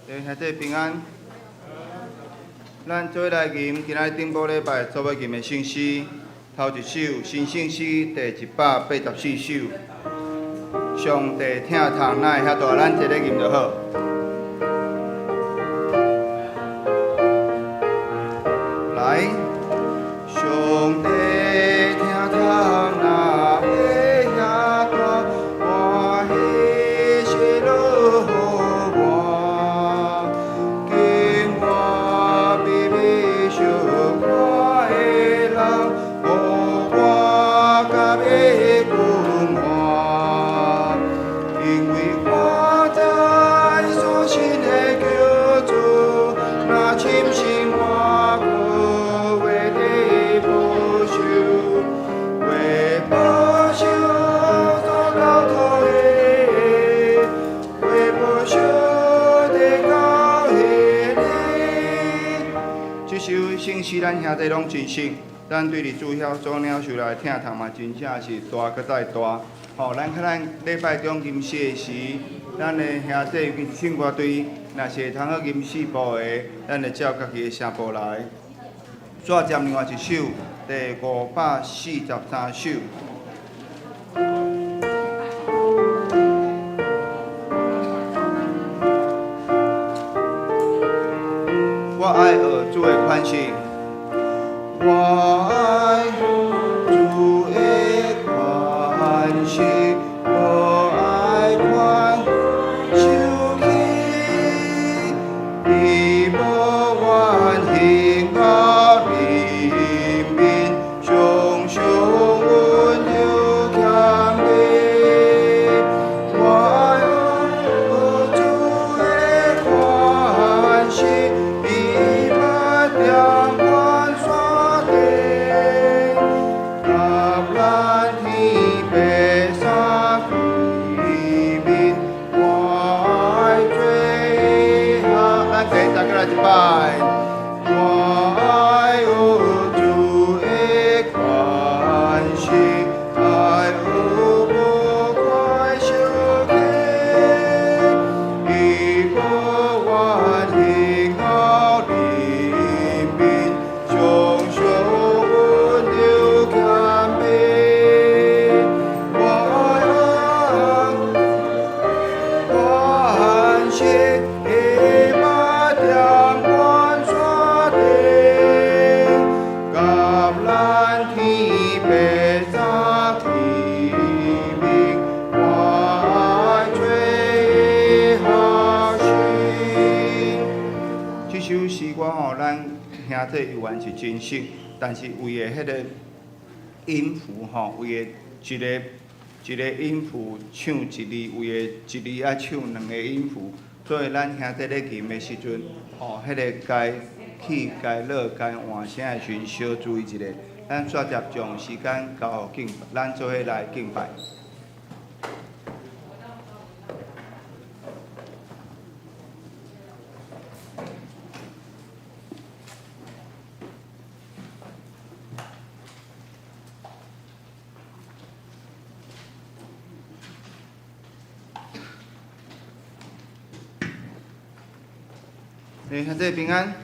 兄弟平安。咱做伙來吟今仔日頂晡禮拜做欲吟的聖詩，頭一首新聖詩第184首。上帝疼痛哪會遐大？咱齊咧吟就好。來，上帝疼痛哪會遐大？歡喜是落雨寒，經我卑微小看的人，予我甲欲君王。因為我知所信的救主，若深信我閣會得保守，會保守所交託的，會保守得到彼日。這首聖詩咱兄弟攏真熟，咱對佇主曉祖鳥受來疼痛嘛，真正是大閣再大。吼，咱看咱禮拜中吟詩的時，咱的兄弟尤其是唱歌隊，若是會通好吟四部的，咱會照家己的聲部來。煞接另外一首，第543首。我愛學主的款式，我愛學主的款式，無愛款受氣，伊無怨恨我憐憫，常常溫柔謙卑。我愛學主的款式，伊捌踮懸山頂，佮咱天父相見面，我愛做下，咱加大家來一擺。我愛學主的款式，愛學無快受氣，伊無怨恨我憐憫，常常溫柔謙卑。我愛款式，伊捌踮懸山頂，佮咱天父相見面，我愛做學生。這首詩歌吼，咱兄弟猶原是真熟，但是為的彼個音符吼，為的一個一個音符唱一字，為的一字愛唱兩個音符，所以咱兄弟咧吟的時陣，吼，彼個該起該落該換聲的時陣，小注意一下。咱煞接將時間交予敬，咱做伙來敬拜。兄弟平安。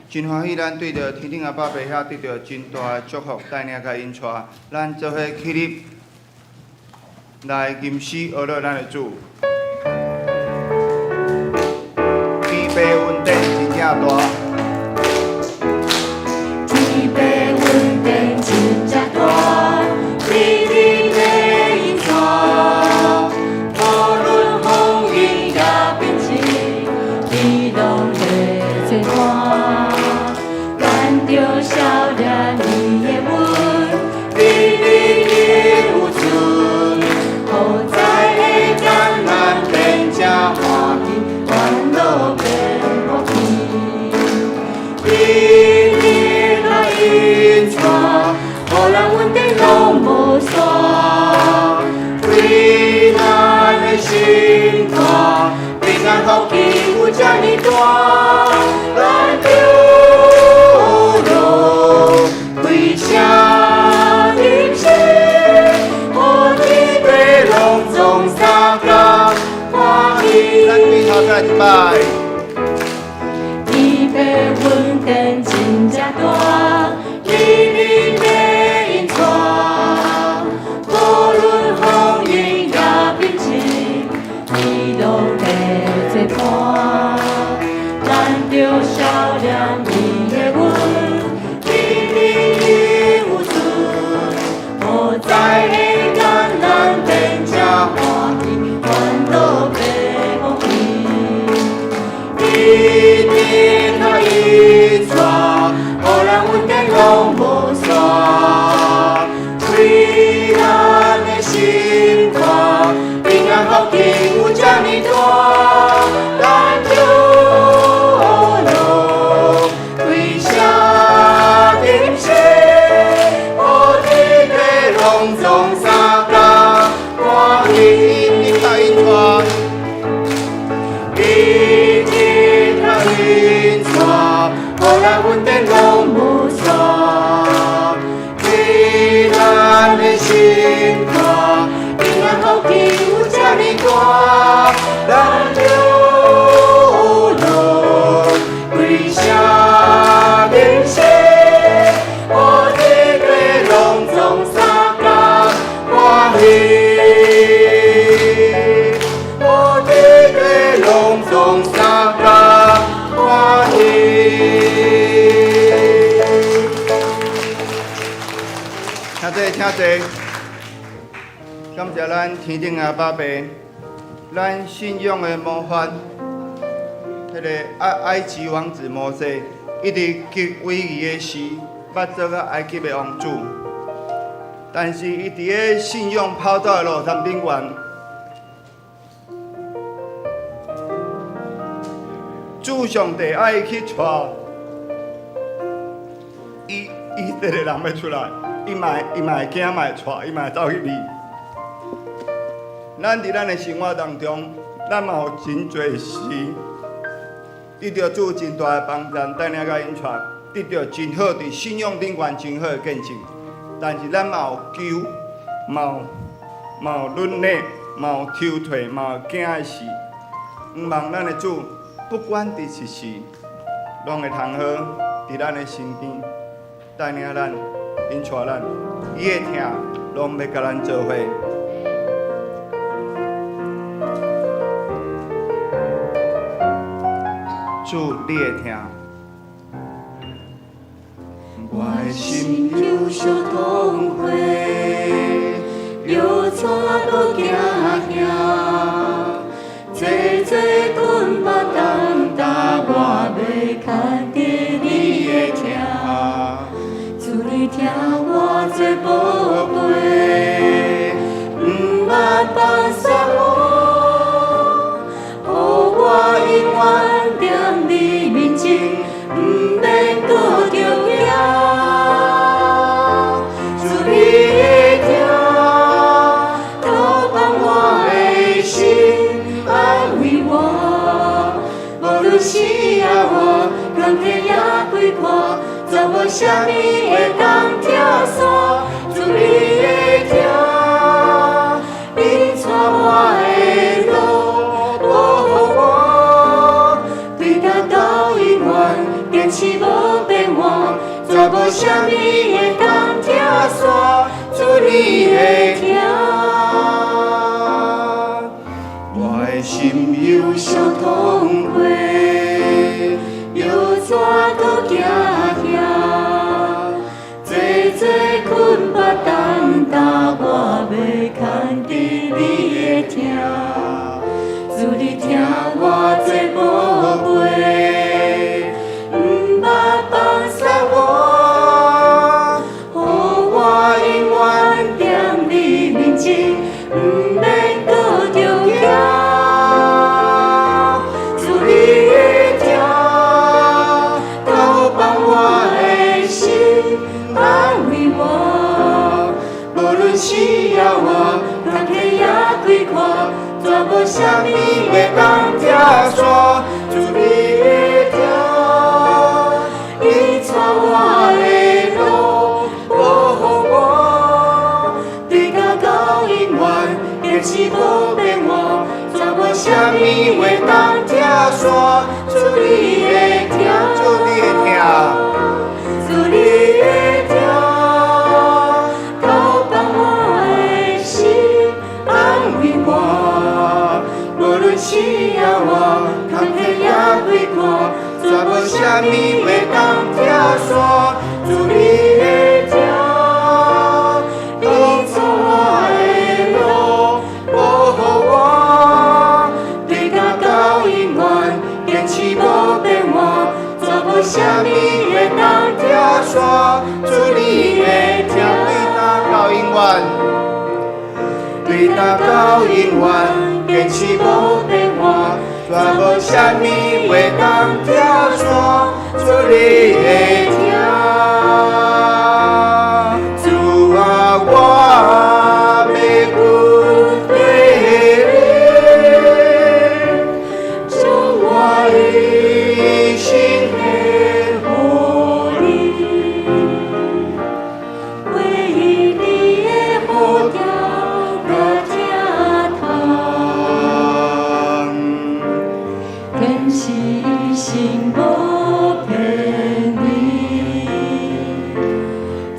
真歡喜，咱對著天頂阿爸爸遐得著真大的祝福，帶領佮引帶，咱做伙起立來吟詩學樂咱的主。天父恩典真正大。天父恩典真正大，美麗的引帶，無論風雨也平靜，伊攏咧做伴。咱著少年伊的恩，美麗的有存，好在會將咱變成歡喜，歡樂變樂天。拜。伊爸恩典真正大，你你要引帶，無論風雲也平靜，伊攏會做伴。咱著曉念伊的恩，你你伊有主，無在的艱難變這歡喜，煩惱白風雨。伊伫他伊帶，予咱恩典攏無煞，開咱的心肝，平安福氣有這呢大，咱就樂歸聲點聲，予天地攏總相共歡喜。你看引帶，伊伫他引帶，予咱恩典攏無煞，開咱的心肝，平安福氣有這呢大，咱就樂歸聲點聲，予天地攏總相共歡喜。予天地攏總相共歡喜。請坐，請坐。感謝咱天頂阿爸爸，咱信仰的模範，彼个埃及王子摩西，一直極危機的時，捌做過埃及的王子，但是伊佇咧信仰跑走的路途頂懸，主上帝愛伊去帶以色列人欲出來，伊嘛會驚，嘛會帶，伊嘛會走去離。咱佇咱的生活當中，咱嘛有真濟時得著主真大的幫助，帶領佮引帶，得著真好佇信仰頂懸真好的見證。但是咱嘛有求，嘛有軟弱，嘛有抽退，嘛有驚的時。毋望咱的主，不管佇時時，攏會通好佇咱的身邊帶領咱、引帶咱，伊的疼攏欲佮咱做伙。主，你的疼。我的心憂傷痛悔，又怎閣驚嚇？濟濟困縛擔擔，我欲牽佇你的疼。主你疼我這寶貝，毋捌放捨我，予我永遠踮你面前，毋免閣著驚。主你的疼，投放我的心，安慰我。無論死抑活，空天抑開闊，再無啥物會當拆散。主你的疼，引帶我的路，保護我，對甲到永遠，堅持無變換，再無啥物會當拆散。主你的疼。我的心憂傷痛悔，又怎閣驚嚇？濟濟困縛擔擔，我欲牽佇你的疼。主你疼我這寶貝，毋捌放捨我，予我永遠踮你面前，毋免閣著驚。主你的疼，投放我的心，安慰我。無論死抑活，空天抑開闊，再無啥物會當拆散。主你的疼，引帶我的路，保護我，對甲到永遠，堅持無變換，再無啥物會當拆散。煞，主你的疼，主你的疼，主你的疼，投放我的心，安慰我。無論死抑活，坎坷抑悲苦，绝無啥物會當拆散。主你的疼，當作我的路，保護我，直到到永遠，堅持無變換，絕無啥物會當拆散。主你的疼，對今到永遠，對今到永遠，堅持無變換，絕無啥物會當拆散。主你的疼，主啊，我欲跟隨你，將我一生獻予你，回應你的呼召佮疼痛，堅持一生無偏離。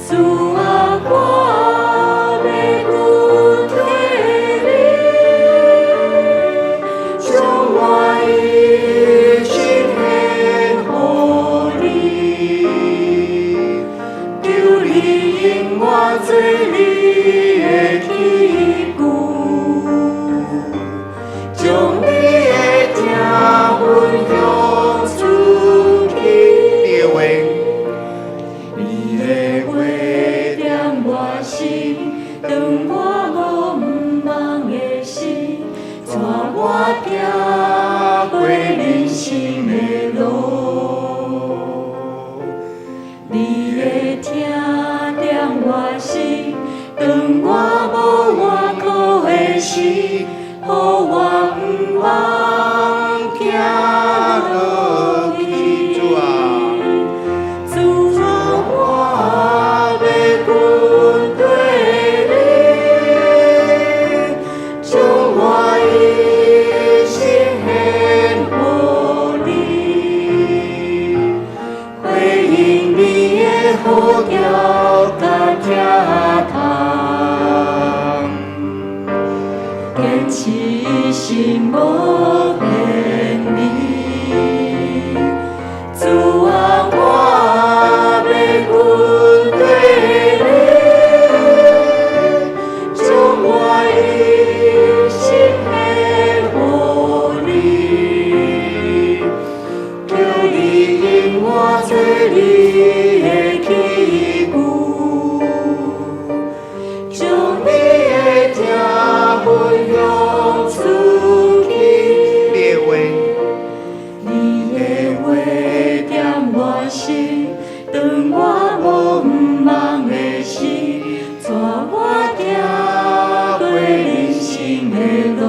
主啊，我欲跟隨你，將我一生獻予你，求你用我做你的器具，將你的疼分享出去。你的話，你的話點我心，當我無毋茫的時，帶我行過人生的路。你的疼點我心，當我無倚靠的時，予我毋茫行落去。主啊，主啊，我欲跟隨你，將我一生獻予你，回應你的呼召佮疼痛，堅持一生無偏離。主啊，我欲跟隨你，將我一生獻予你，求你用我做你的器具，將你的疼分享出去。你的話，你的話點我心，當我無毋茫的時，帶我行過人生的路。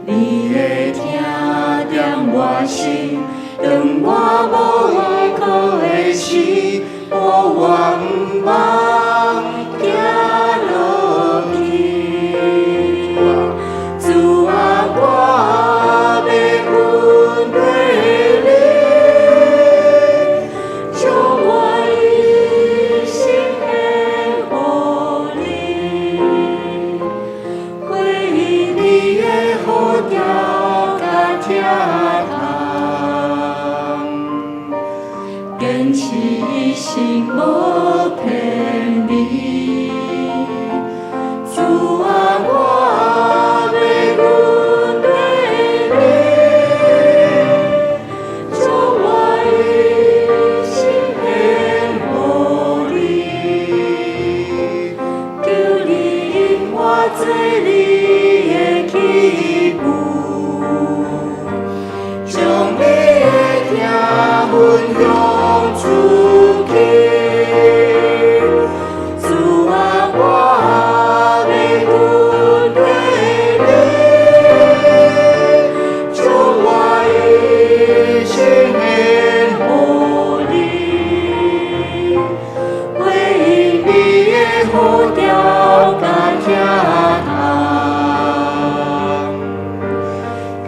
你的疼點我心，當我無依靠的時，予我毋茫行落去。主啊，我欲跟隨你，將我一生獻予你，回應你的呼召佮疼痛，堅持一生無偏離。主啊，我欲跟隨你，將我一生獻予你，求你用我做你的器具，將你的疼分享出去。主啊，我欲跟隨你，將我一生獻予你，回應你的呼召佮疼痛，堅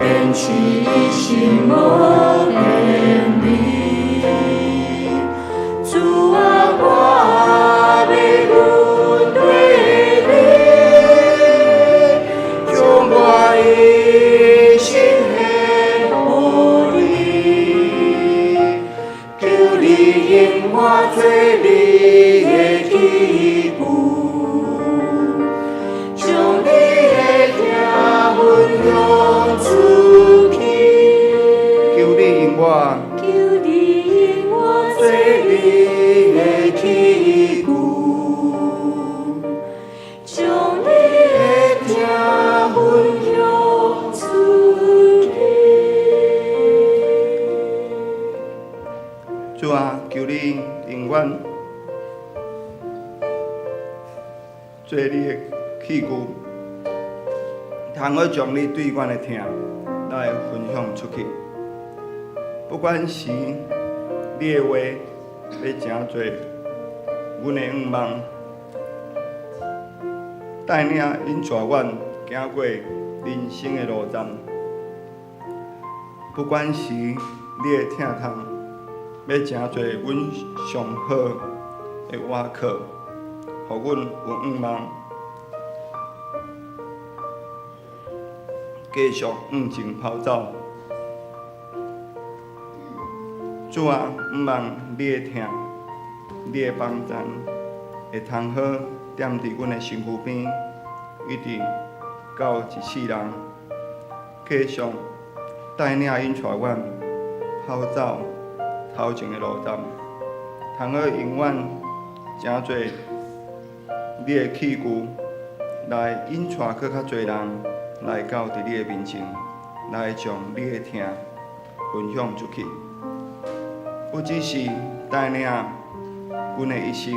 做你的器具，通好將你對阮的疼來分享出去。不管是你的話欲成做阮的願望，帶領引帶阮行過人生的路站。不管是你的疼痛，欲成做阮上好的倚靠，予阮有向望，繼續向前跑走。主啊，向望你的疼，你的幫贊，會通好踮佇阮的身軀邊，一直到一世人，繼續帶領引帶阮跑走頭前的路站，通好永遠成做你的器具，來引帶閣較濟人來到佇你的面前，來將你的疼分享出去。不只是帶領阮的一生，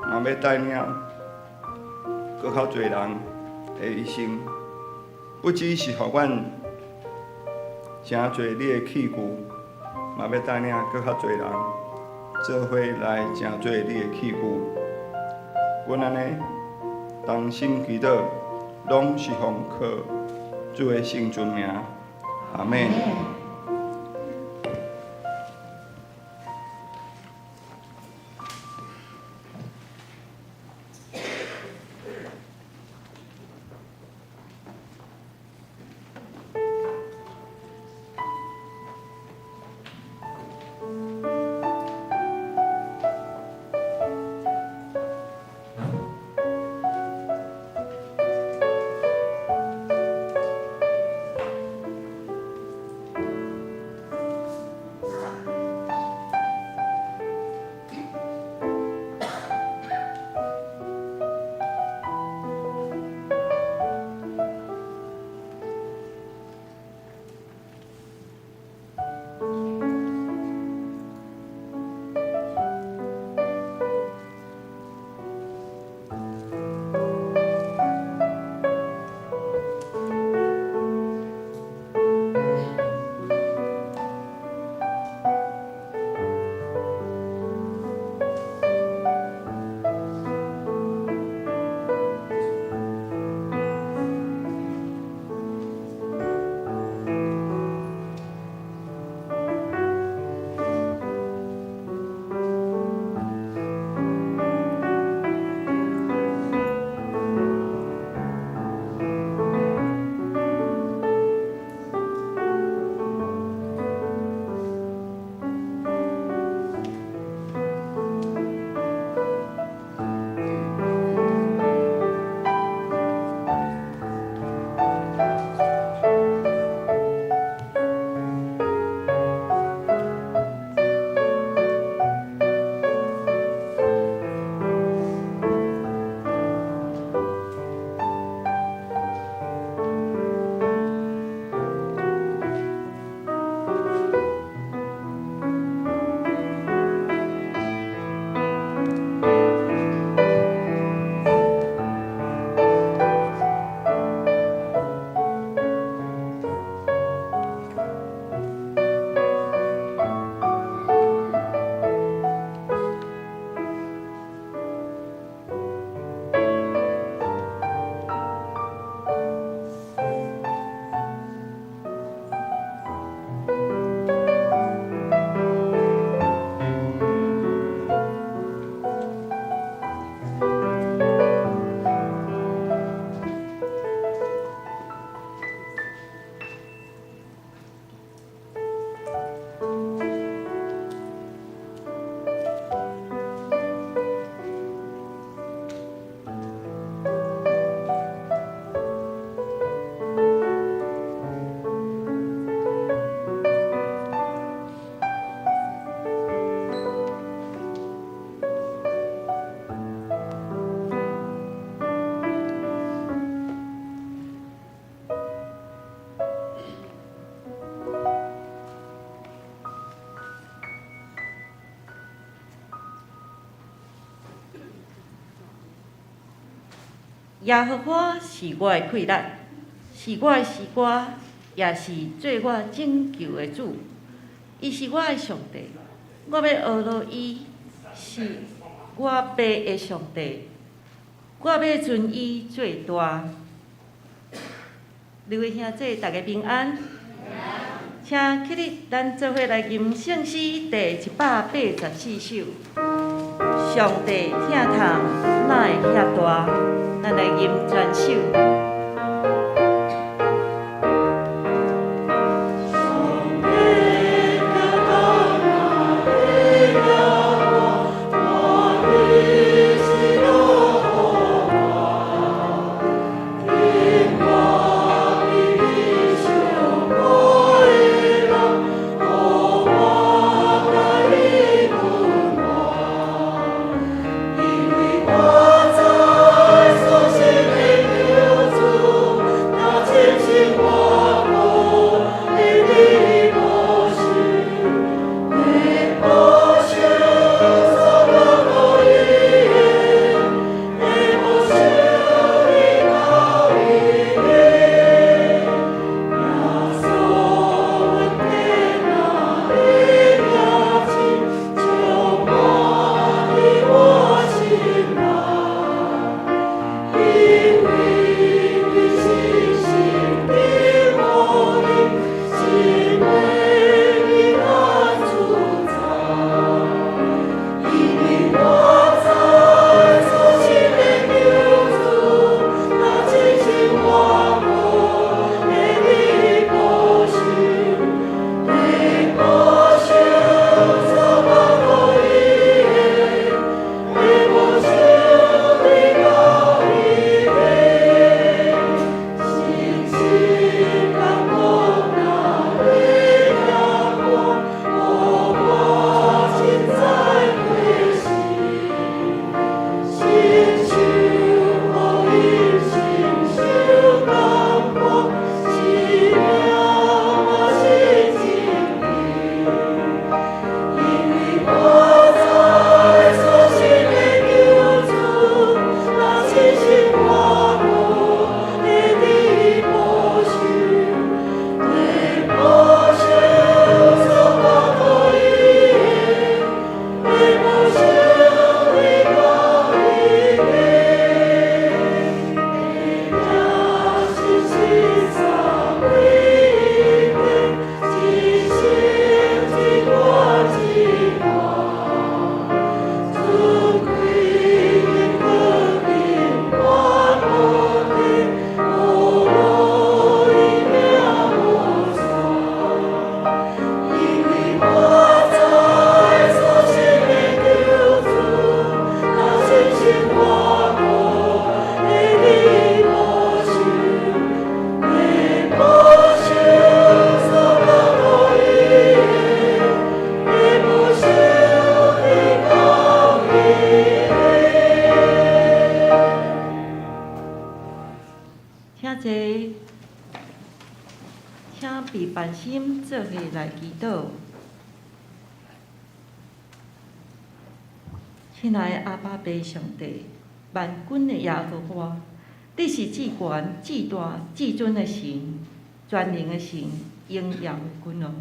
嘛欲帶領閣較濟人的一生。不只是予阮成做你的器具，嘛欲帶領閣較濟人做伙來成做你的器具。阮按呢同心祈禱，攏是奉靠主的聖尊名，阿們。耶和華是我的氣力，是我的詩歌，也是做我拯救的主。伊是我的上帝，我欲呵咾伊，是我爸的上帝，我欲尊伊做大。各位兄弟，大家平安。請起立，咱做伙來吟聖詩第184首。上帝疼痛，哪會遐大？咱來吟全首。請坐，請閉梵心做伙來祈禱。親愛的阿爸父上帝，萬軍的耶和華，你是至懸、至大、至尊的神，全能的神，榮耀的君王，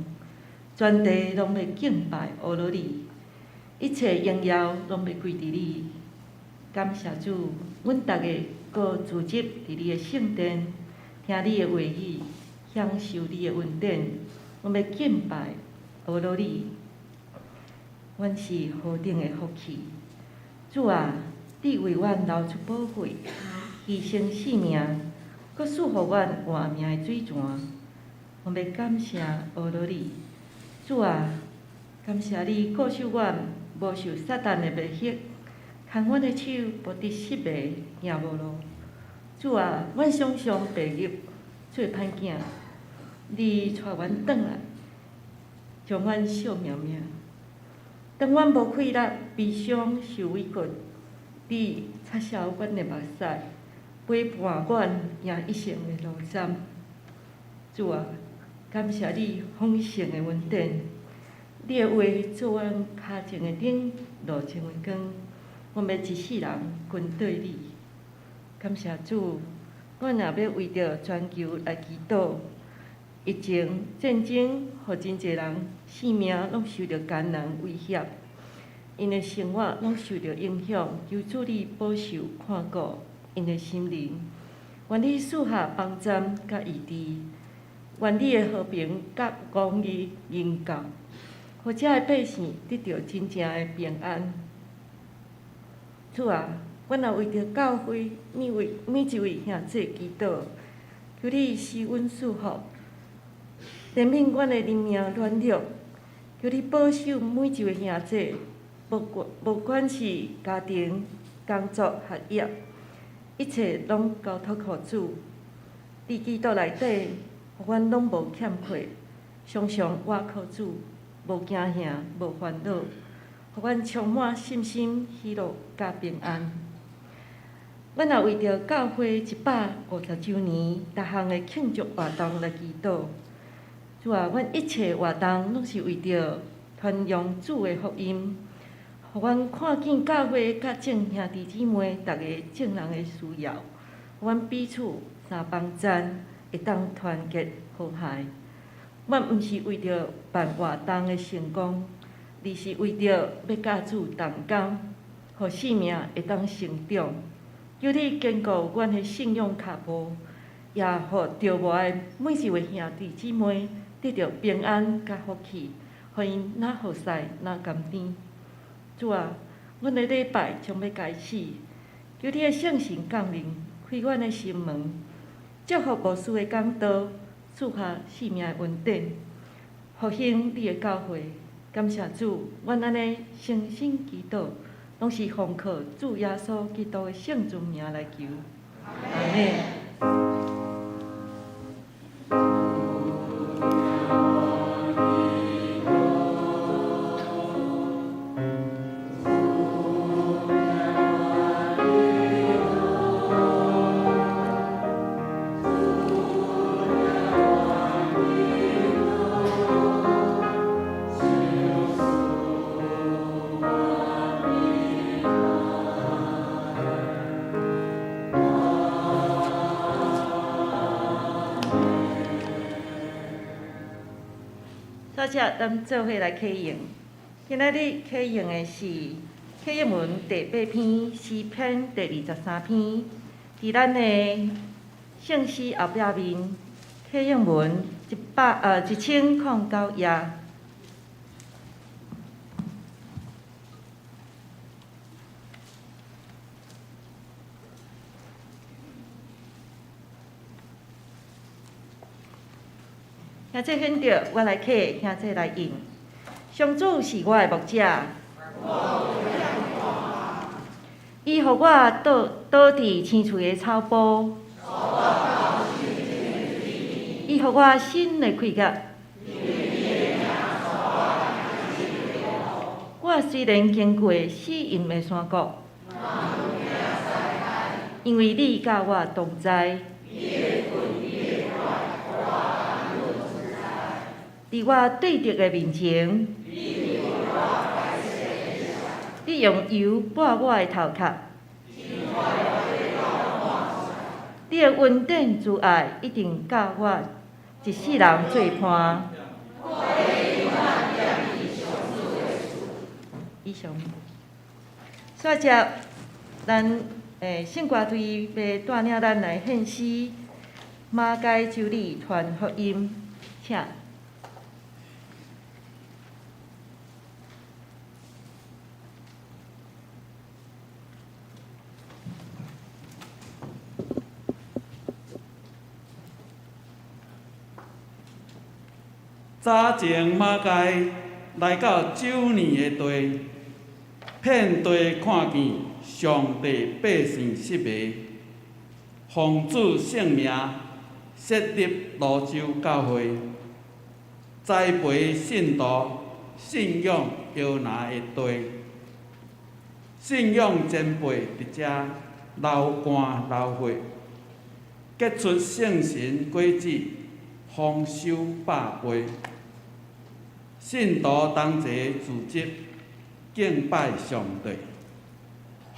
全地攏欲敬拜呵咾你，一切榮耀攏欲歸佇你。感謝主，阮逐个閣聚集佇你的聖殿，聽你的話語，享受你的恩典，阮欲敬拜呵咾你。阮是何等的福氣！主啊，你為阮流出寶血，犧牲性命，閣賜予阮活命的水泉。阮欲感謝呵咾你，主啊，感謝你顧守阮，無受撒旦的迷惑，牽阮的手，無佇失迷行無路。主啊，阮常常迷入做歹囝，你帶阮轉來，將阮惜命命。當阮無氣力、悲傷、受委屈，你擦拭阮的目屎，陪伴阮行一生的路程。主啊，感謝你豐盛的恩典，你的話做阮跤前的燈，路前的光。阮欲一世人跟綴你。感謝主，阮若欲為著全球來祈禱，疫情、戰爭，予真濟人性命攏受著艱難威脅，𪜶的生活攏受著影響。求主你保守看顧𪜶的心靈，願你賜下幫贊佮醫治，願你的和平佮公義臨到，予遮的百姓得著真正的平安。主啊，阮也為著教會每位每一位兄弟祈禱，求你施恩賜福，憐憫阮的靈命軟弱，求你保守每一位兄弟，無管是家庭、工作、學業，一切攏交託予主。佇基督內底，予阮攏無欠缺，常常倚靠主，無驚嚇，無煩惱，予阮充滿信心、喜樂佮平安。阮也為著教會150週年逐項的慶祝活動來祈禱。主啊，阮一切活動攏是為著傳揚主的福音，予阮看見教會佮眾兄弟姊妹逐家眾人的需要，予阮彼此相幫贊，會當團結和諧。阮毋是為著辦活動的成功，而是為著欲佮主同工，予生命會當成長。求你堅固阮的信仰跤步，也予召募的每一位兄弟姊妹得著平安佮福氣，予𪜶若服侍若甘甜。主啊，阮的禮拜將欲開始，求你的聖神降臨，開阮的心門，祝福牧師的講道，賜下生命的恩典，復興你的教會。感謝主，阮按呢誠心祈禱，攏是奉靠主耶穌基督的聖尊名來求。阿們。大家，咱做伙來啟用。今仔日啟用的是啟應文第八篇詩篇第23篇，佇咱的聖詩後壁面，啟應文1009頁。兄弟選著，我來啟，兄弟來應。上主是我的牧者，伊予我倒倒佇青翠的草埔，伊予我新的氣力。我雖然經過死蔭的山谷，因為你佮我同在。佇我對敵的面前，你用油抹我的頭殼，你的恩典慈愛一定佮我一世人做伴。以上。煞接咱聖歌隊欲帶領咱來獻詩，馬偕州里傳福音，請。早前馬偕來到酒年的地，遍地看見上帝百姓失迷，奉主聖名設立蘆洲教會，栽培信徒信仰搖籃的地，信仰前輩佇遮流汗流血，結出聖神果子，豐收百倍。信徒同齊組織敬拜上帝，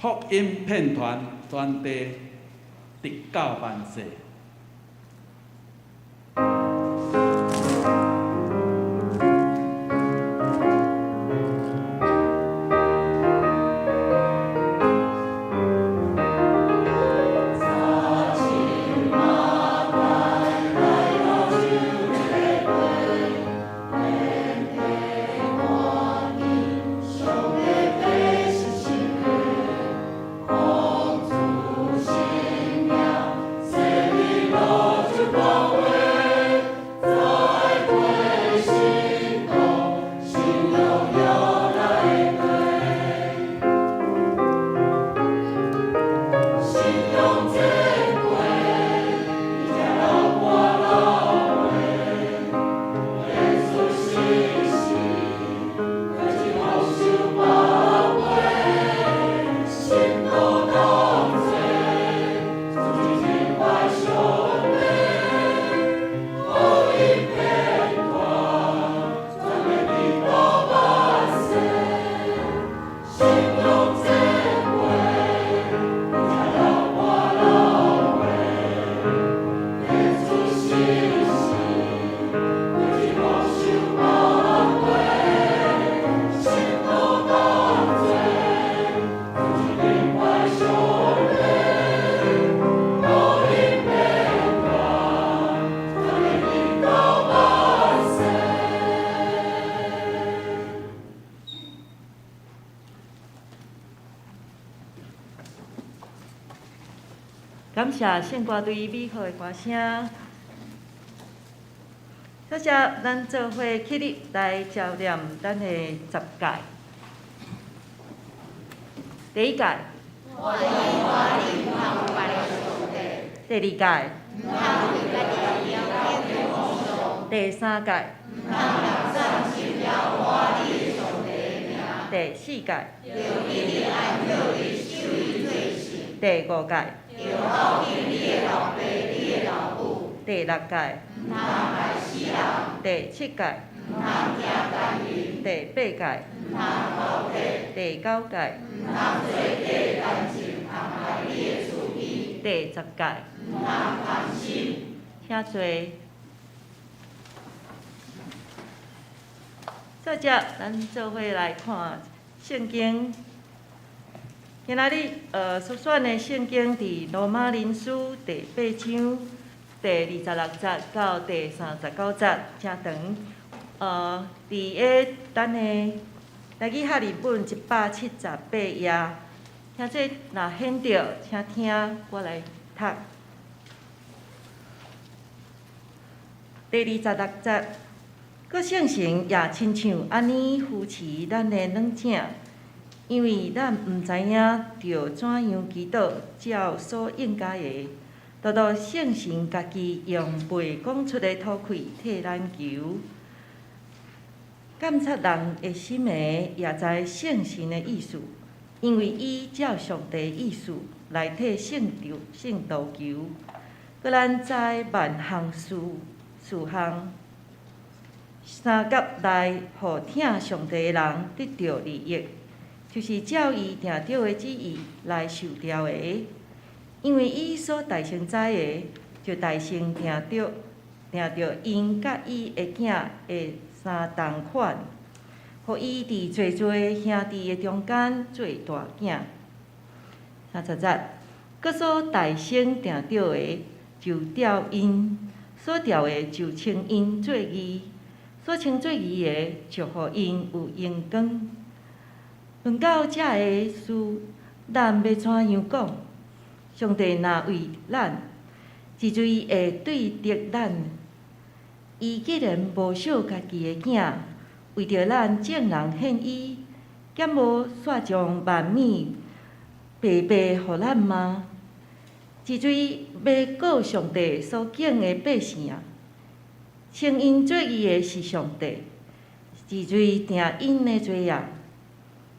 福音遍傳全地，直到萬世。感謝聖歌隊美好的歌聲。首先，咱做伙起立來照念咱的十誡。第一誡。我以我你毋通有別个上帝。第二誡。毋通為家己雕刻偶像。第三誡。毋通捏讚神耶和華你的上帝的名。第四誡。著記你按照你守伊做聖。第五誡。著孝敬你的老爸、你的老母。第六誡。毋通害死人。第七誡。毋通行姦淫。第八誡。毋通偷竊。第九誡。毋通做假見證，陷害你的厝邊。第十誡。毋通貪心。請坐。做者，咱做伙來看聖經。今仔日所選的聖經佇羅馬人書第八章第二十六節到第三十九節，誠長。佇個咱的台語和日本178頁，請這若顯著，請聽我來讀。第二十六節，閣聖神也親像按呢扶持咱的軟者，因為咱毋知影著怎樣祈禱，照所應該的，獨獨聖神家己用袂講出的吐氣替咱求。監察人的心的，也知聖神的意思，因為伊照上帝意思來替聖徒聖徒求。閣咱知萬項事事項相佮來，予疼上帝的人得著利益，就是照伊定著的旨意來受召的。因為伊所大先知的，就大先定著定著𪜶佮伊的囝會相仝款，予伊佇濟濟兄弟的中間做大囝。三十節，閣所大先定著的，就召𪜶；所召的，就稱𪜶做義；所稱做義的，就予𪜶有榮光。論到這个事，咱欲怎樣講？上帝若為咱，是誰會對敵咱？伊既然無惜家己的囝，為著咱眾人獻伊，敢無煞將萬物白白予咱嗎？是誰欲告上帝所揀的百姓啊？稱𪜶做義的是上帝，是誰定𪜶的罪啊？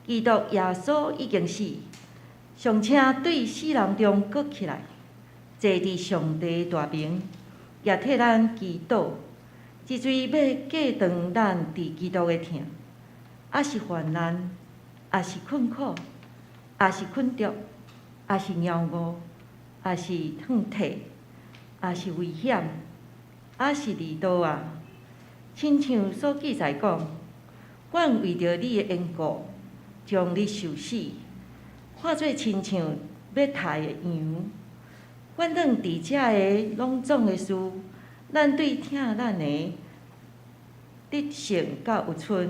基督耶穌已經死，尚且對死人中閣起來，坐佇上帝大爿，也替咱祈禱。是誰欲隔斷咱佇基督的疼？抑是患難，抑是困苦，抑是困著，抑是枵餓，抑是遠退，抑是危險，抑是離道啊？親像所記載講，阮為著你的緣故，終日受死，看做親像欲刣的羊。反正佇遮个攏總的事，咱對疼咱的得勝較有賰。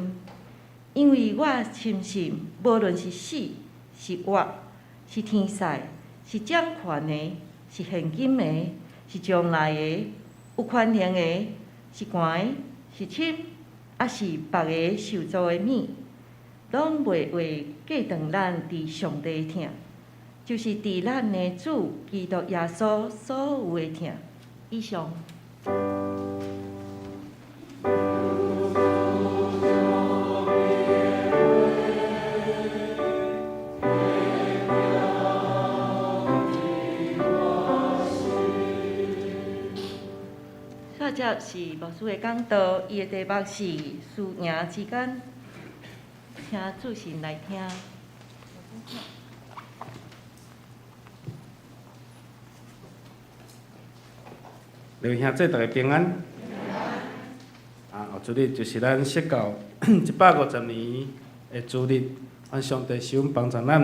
因為我深信，無論是死是活，是天使，是掌權的，是現今的，是將來的，有權能的，是懸的，是深，抑是別个受造的物，攏袂會隔斷咱佇上帝的疼，就是佇咱的主基督耶穌所有的疼。以上。下節是牧師的講道，伊的題目是輸贏之間，請注神來聽。各位兄弟，大家平安。啊，後主日就是咱釋教150年的主日，願上帝賜恩幫助咱，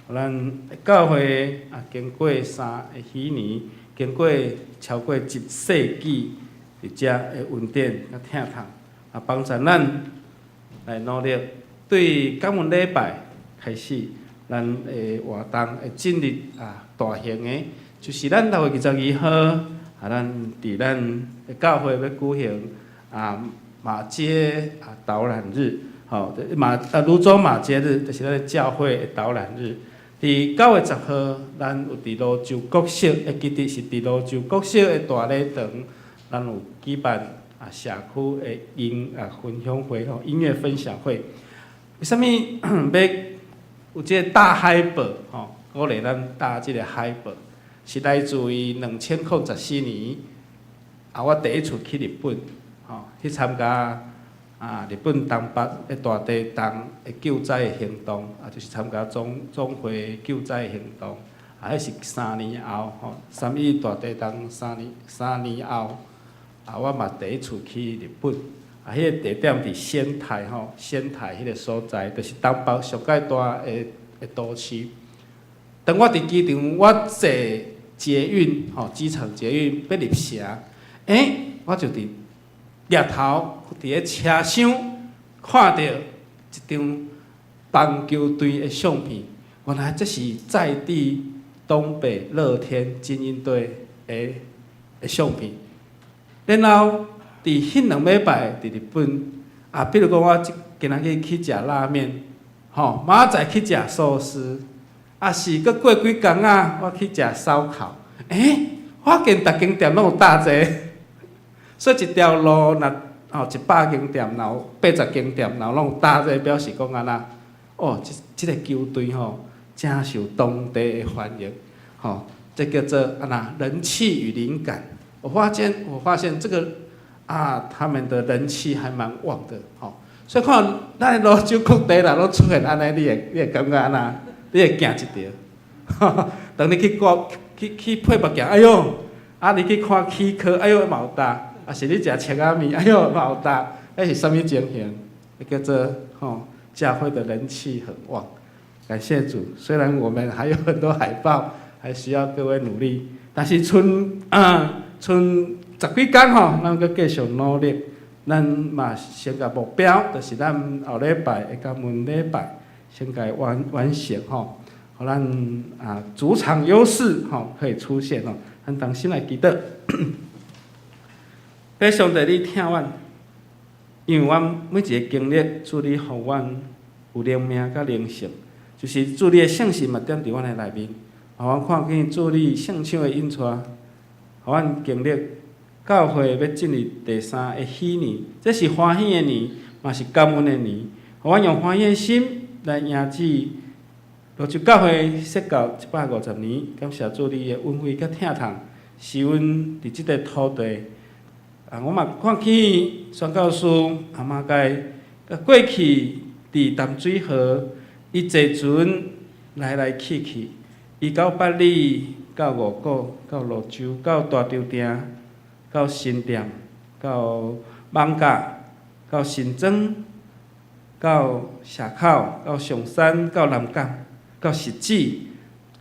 予咱教會啊經過三个禧年，經過超過一世紀佇遮的恩典佮疼痛，啊幫助咱來努力，對感恩禮拜開始，咱的活動會進入啊大型的，就是咱6月22號，啊，咱佇咱的教會欲舉行啊馬偕啊導覽日，吼，馬啊蘆洲馬偕日，就是咱教會的導覽日。佇9月10號，咱有佇蘆洲國小，會記得是佇蘆洲國小的大禮堂，咱有舉辦啊社區的音樂分享會吼，音樂分享會。為啥物欲有這個大海報吼？鼓勵咱搭這個海報，是來自於2014年，啊，我第一次去日本，吼，去參加啊日本東北的大地震的救災的行動，啊，就是參加總會救災的行動，啊，彼是三年後，吼，3·11大地震三年後，啊，我嘛第一次去日本，啊，彼個地點佇仙台吼，仙台彼個所在，就是東北上蓋大的的都市。當我佇機場，我坐捷運吼，機場捷運欲入城，欸，我就佇額頭佇咧車廂看著一張棒球隊的相片，原來這是在地東北樂天精英隊的的相片。然後佇彼兩禮拜佇日本，啊，比如講我這今仔日去食拉麵，吼，明仔載去食壽司。啊是，閣過幾工仔，我去食燒烤，欸，發現逐間店攏有搭這個，所以一條路若吼100間店，若有80間店，若攏有搭這個，表示講按怎？哦，這這個球隊吼，誠受當地的歡迎，吼，這叫做按怎？人氣與靈感。我發現這個啊，他們的人氣還蠻旺的，吼。所以看咱蘆洲各地若攏出現按呢，你會感覺按怎？你會驚一跳，當你去掛去去配目鏡，哎喲，啊你去看齒科，哎喲嘛有搭，啊是你食切仔麵，哎喲嘛有搭，彼是啥物情形？叫做吼教會的人氣很旺，感謝主。雖然我們還有很多海報，還需要各位努力，但是賰啊賰十幾工吼，咱閣繼續努力。咱嘛先共目標，就是咱後禮拜的感恩禮拜。先共完完成吼，予咱啊主場優勢吼可以出現吼，咱同心來祈禱。父上帝，你疼阮，因為阮每一个經歷，主你予阮有靈命佮靈性，就是主你的聖神嘛踮佇阮的內面，予阮看見主你聖手的引帶，予阮經歷教會欲進入第三个禧年，這是歡喜的年，嘛是感恩的年，予阮用歡喜的心來迎接蘆洲教會設教150年，感謝主你的恩惠佮疼痛，使阮佇這個土地，啊，我嘛看見宣教師阿馬蓋，佮過去佇淡水河，伊坐船來來去去，伊到八里到五股，到蘆洲，到大稻埕，到新店，到艋舺，到新庄，到社口，到松山，到南港，到汐止。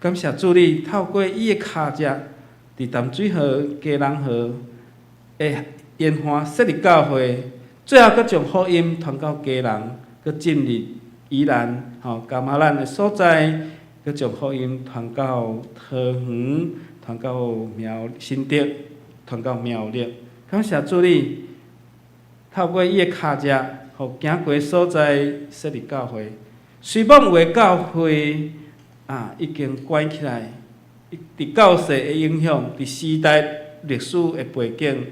感謝主你透過伊的跤跡，佇淡水河、基隆河的沿岸設立教會，最後閣將福音傳到基隆，閣進入宜蘭、吼噶瑪蘭的所在，閣將福音傳到桃園，傳到苗新竹，傳到苗栗。感謝主你透過伊的跤跡，予行過所在設立教會。雖罔有的教會啊，已經關起來，佇教世的影響，佇時代歷史的背景，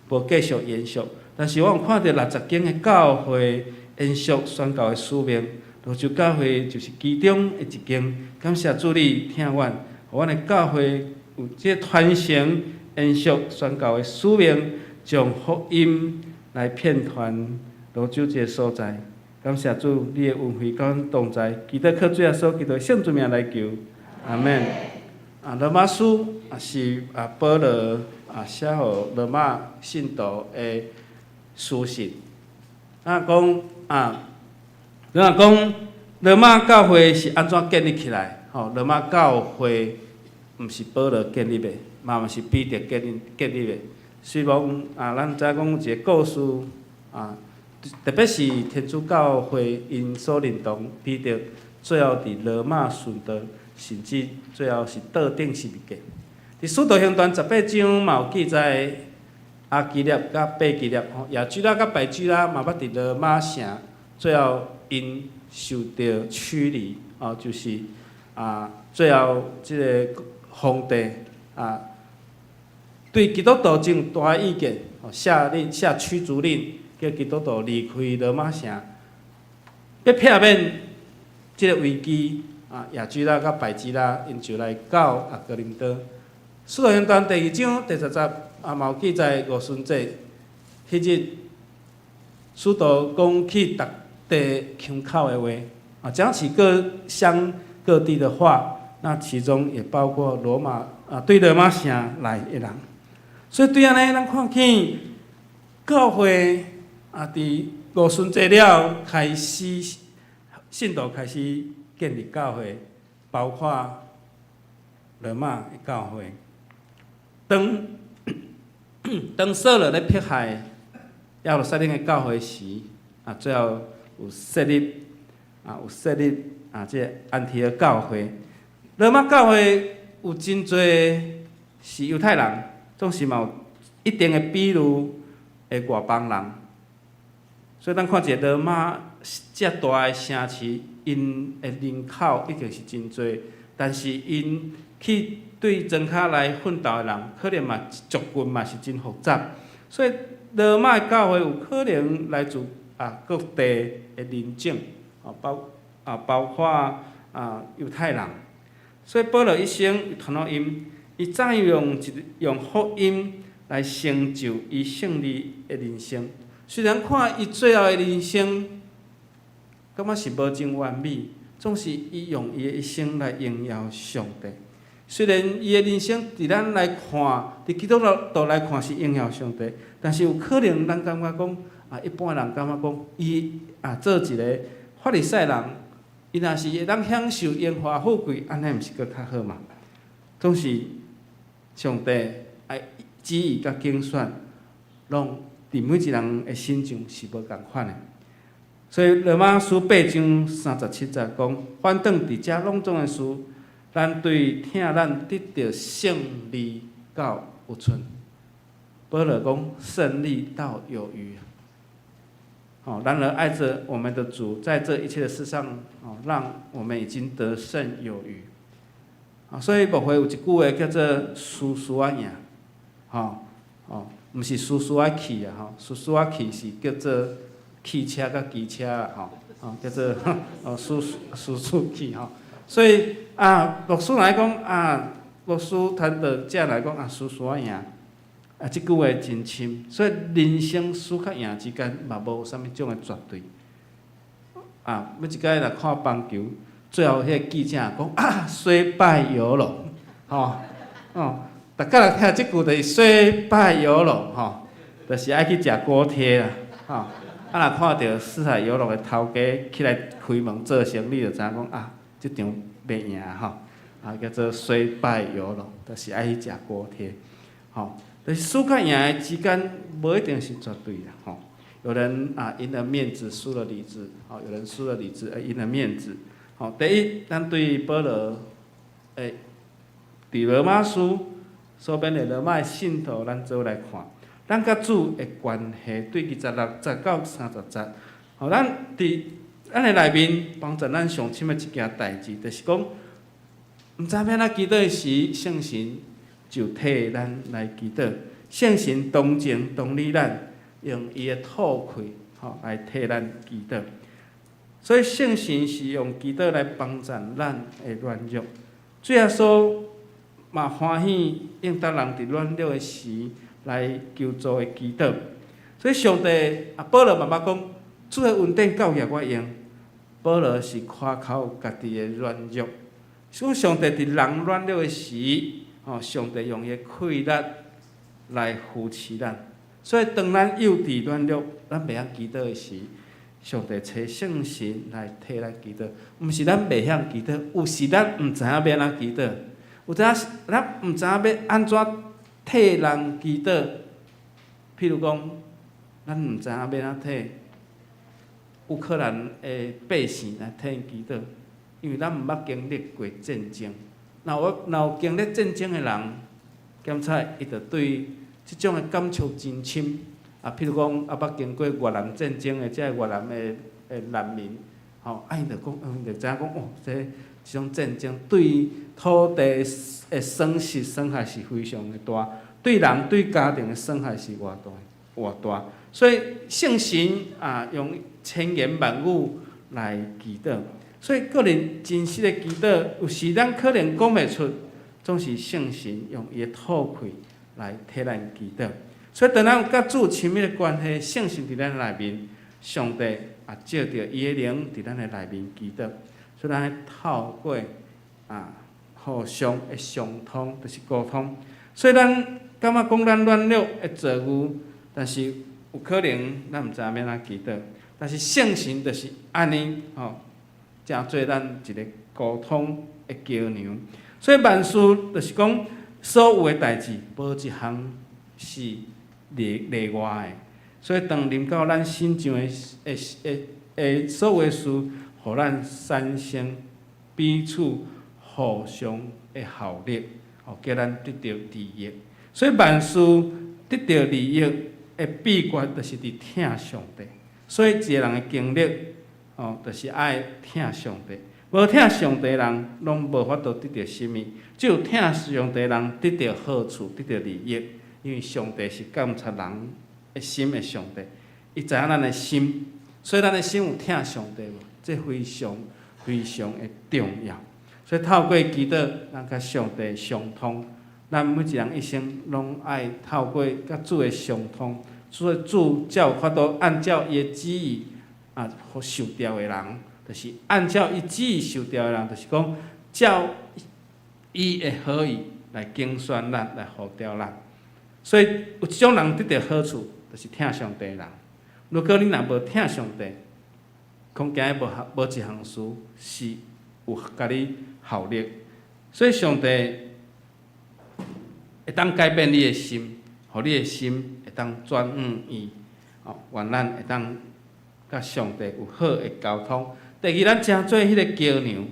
無繼續延續。但是我有看著60間的教會延續宣教的使命，蘆洲教會就是其中的一間。感謝主你疼阮，予阮的教會有這傳承延續宣教的使命，將福音來遍傳蘆洲這个所在。感謝主，你的恩惠佮阮同在，祈禱靠主耶穌基督聖尊名來求，阿門。啊，羅馬書啊是啊保羅啊寫予羅馬信徒的書信。啊講啊，若講羅馬教會是按怎建立起來？吼，羅馬教會毋是保羅建立的，嘛毋是彼得建立的。雖罔啊，咱知影講有一个故事啊。特別是天主教會𪜶所認同彼得最後佇羅馬殉道，甚至最後是倒釘十字架。佇使徒行傳18章嘛有記載，亞居喇佮百基拉，吼，亞居拉佮百基拉嘛捌佇羅馬城，最後𪜶受著驅離，哦，就是啊，最後這个皇帝啊，對基督徒真有大意見，下令下驅逐令，叫基督徒離開羅馬城，欲避免這个危機，啊，亞居拉佮百基拉𪜶就來到啊哥林多。使徒行傳第二章第十節啊，嘛有記載五旬節，彼日使徒講起逐地腔口的話，啊，講起各鄉各地的話，那其中也包括羅馬啊，對羅馬城來的人。所以對按呢，咱看見教會啊，佇五旬節了開始，信徒開始建立教會，包括羅馬的教會。當當掃羅咧迫害耶路撒冷的教會時，啊，最後有設立啊，有設立啊，這个安提阿教會。羅馬教會有真濟是猶太人，總是嘛有一定的比例的外邦人。所以咱看一个羅馬遮大的城市，𪜶的人口一定是真濟，但是𪜶去對莊跤來奮鬥的人，可能嘛族群嘛是真複雜，所以羅馬的教會有可能來自啊各地的人種，包括啊猶太人。所以保羅一生傳福音，伊怎用一用福音來成就伊勝利的人生。雖然看伊最後的人生，感覺是無真完美，總是伊用伊的一生來榮耀上帝。雖然伊的人生佇咱來看，佇基督徒來看是榮耀上帝，但是有可能咱感覺講啊，一般人感覺講，伊啊做一个法利賽人，伊若是會當享受榮華富貴，按呢毋是閣較好嘛？總是上帝愛旨意佮揀選，攏佇每一人的身上是無仝款的。所以羅馬書8章37節講，反轉佇遮攏總的事，咱對疼咱得著勝利到有賰。保羅講勝利到有餘。哦，然而愛著我們的主，在這一切的事上，哦，讓我們已經得勝有餘。啊，所以牧會有一句話叫做“輸輸仔贏”，吼，哦，毋是輸輸仔去啊，吼，輸輸仔去是叫做汽車佮機車啦，吼，哦，叫做哦輸輸出去吼。所以啊，牧師來講啊，牧師傳道者來講啊，輸輸仔贏，啊，這句話真深。所以人生輸佮贏之間嘛無啥物種的絕對。啊，每一擺若看棒球，最後彼个記者講啊，雖敗猶榮，吼。哦，逐家來聽這句就是雖敗猶榮吼，就是愛去食鍋貼啦，吼。啊，若看著四海遊龍的頭家起來開門做生理，就知影講啊，這場袂贏吼，啊，叫做雖敗猶榮，就是愛去食鍋貼，吼。就是輸佮贏的之間，無一定是絕對啦，吼。有人啊贏了面子，輸了裡子，吼，有人輸了裡子而贏了面子，吼。第一，咱對保羅，佇羅馬書所編的羅馬的信徒，咱做伙來看。咱佮主的關係，對26節到30節，吼，咱佇咱的內面幫助咱上深的一件代誌，就是講，毋知欲按怎祈禱的時，聖神就替咱來祈禱，聖神同情同理咱，用伊的吐氣，吼來替咱祈禱。所以聖神是用祈禱來幫助咱的軟弱。主耶穌嘛歡喜應答人佇軟弱的時來求助的祈禱。所以上帝啊，保羅嘛捌講，主的恩典夠額我用。保羅是誇口家己的軟弱，所以上帝佇人軟弱的時，吼，上帝用伊的氣力來扶持咱。所以當咱幼稚軟弱，咱袂曉祈禱的時，上帝差聖神來替咱祈禱。毋是咱袂曉祈禱，有時咱毋知影欲按怎祈禱，有陣時咱毋知影欲按怎替人祈禱。譬如講，咱毋知影欲按怎替烏克蘭的百姓來替𪜶祈禱，因為咱毋捌經歷過戰爭。若有經歷戰爭的人，檢查伊就對這種的感觸真深。啊，譬如講，啊捌經過越南戰爭的這個越南的難民，吼，啊，𪜶就講，𪜶就知影講，哦，這種戰爭對土地的損失損害是非常的大，對人對家庭的損害是偌大偌大。所以聖神啊，用千言萬語來祈禱。所以個人真實的祈禱，有時咱可能講袂出，總是聖神用伊的吐氣來替咱祈禱。所以當咱有佮主親密的關係，聖神佇咱內面，上帝也藉著伊的靈佇咱的內面祈禱。所以咱透過啊互相的相通，就是溝通。所以咱感覺講咱軟弱的遭遇，但是有可能咱毋知影欲按怎祈禱。但是聖神就是按呢吼，成做咱一個溝通的橋梁。所以萬事就是講，所有的代誌，無一項是例外的。所以當臨到咱身上的所有的事，予咱產生彼此互相的效力，吼，叫咱得著利益。所以萬事得著利益的秘訣，就是佇疼上帝。所以一個人的經歷，哦，就是愛疼上帝。無疼上帝的人，攏無法度得著啥物。只有疼上帝的人得著好處，得著利益。因為上帝是監察人的心的上帝，伊知影咱的心，所以咱的心有疼上帝無？這非常非常的重要。所以透過祈禱，咱佮上帝相通。咱每一人一生攏愛透過佮主的相通，所以主才有法度按照伊的旨意啊，予受召的人，就是按照伊旨意受召的人，就是講照伊的好意來揀選咱，來呼召咱。所以有一種人得著好處，就是疼上帝的人。如果你若無疼上帝，恐驚無一項事是有共你效力。所以上帝會當改變你的心，予你的心會當轉向伊，哦，願咱會當佮上帝有好的溝通。第二，咱成做彼個橋梁，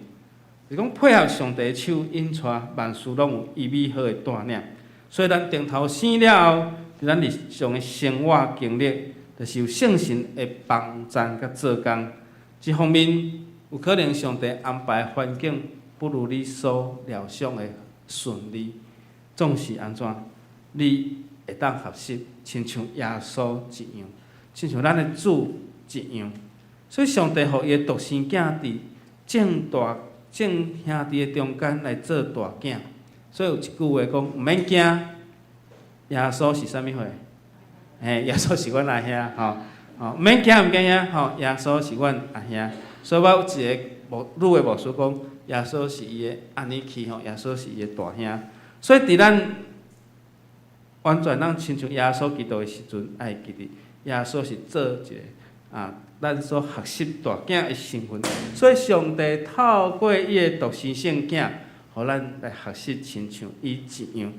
是講配合上帝的手引帶，萬事攏有伊美好的帶領。所以咱重頭生了後，佇咱日常的生活經歷，就是有聖神的幫贊佮做工。一方面，有可能上帝安排環境不如你所料想的順利，總是按怎？你會當學習，親像耶穌一樣，親像咱的主一樣。所以上帝予伊的獨生囝佇眾大眾兄弟的中間來做大囝。所以有一句話講，毋免驚，耶穌是啥物貨？嘿，耶穌是阮阿兄，吼，吼，毋免驚，毋免驚，吼，耶穌是阮阿兄。所以我有一個牧女的牧師講，耶穌是伊的按呢去吼，耶穌是伊的大兄。所以佇咱完全咱親像耶穌基督的時陣，愛記得耶穌是做一个啊，咱所學習大囝的身份。所以上帝透過伊的獨生聖囝，予咱來學習親像伊一樣。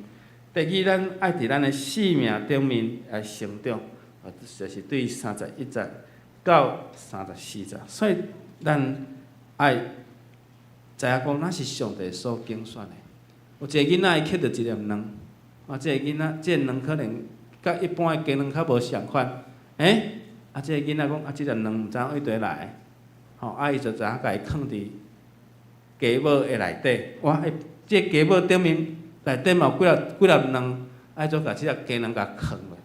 第二，咱愛佇咱的生命頂面來成長，啊，就是對31節到34節。所以咱愛知影講，咱是上帝所揀選的。有一个囡仔伊抾著一粒卵，啊，這个囡仔，這个卵可能佮一般的雞卵較無相款，欸，啊，這个囡仔講，啊，這粒卵毋知影佗佗來，吼，啊，伊就知影共伊囥佇雞母的內底，哇，這個雞母頂面內底嘛有幾粒幾粒卵，愛怎共這粒雞卵共囥落？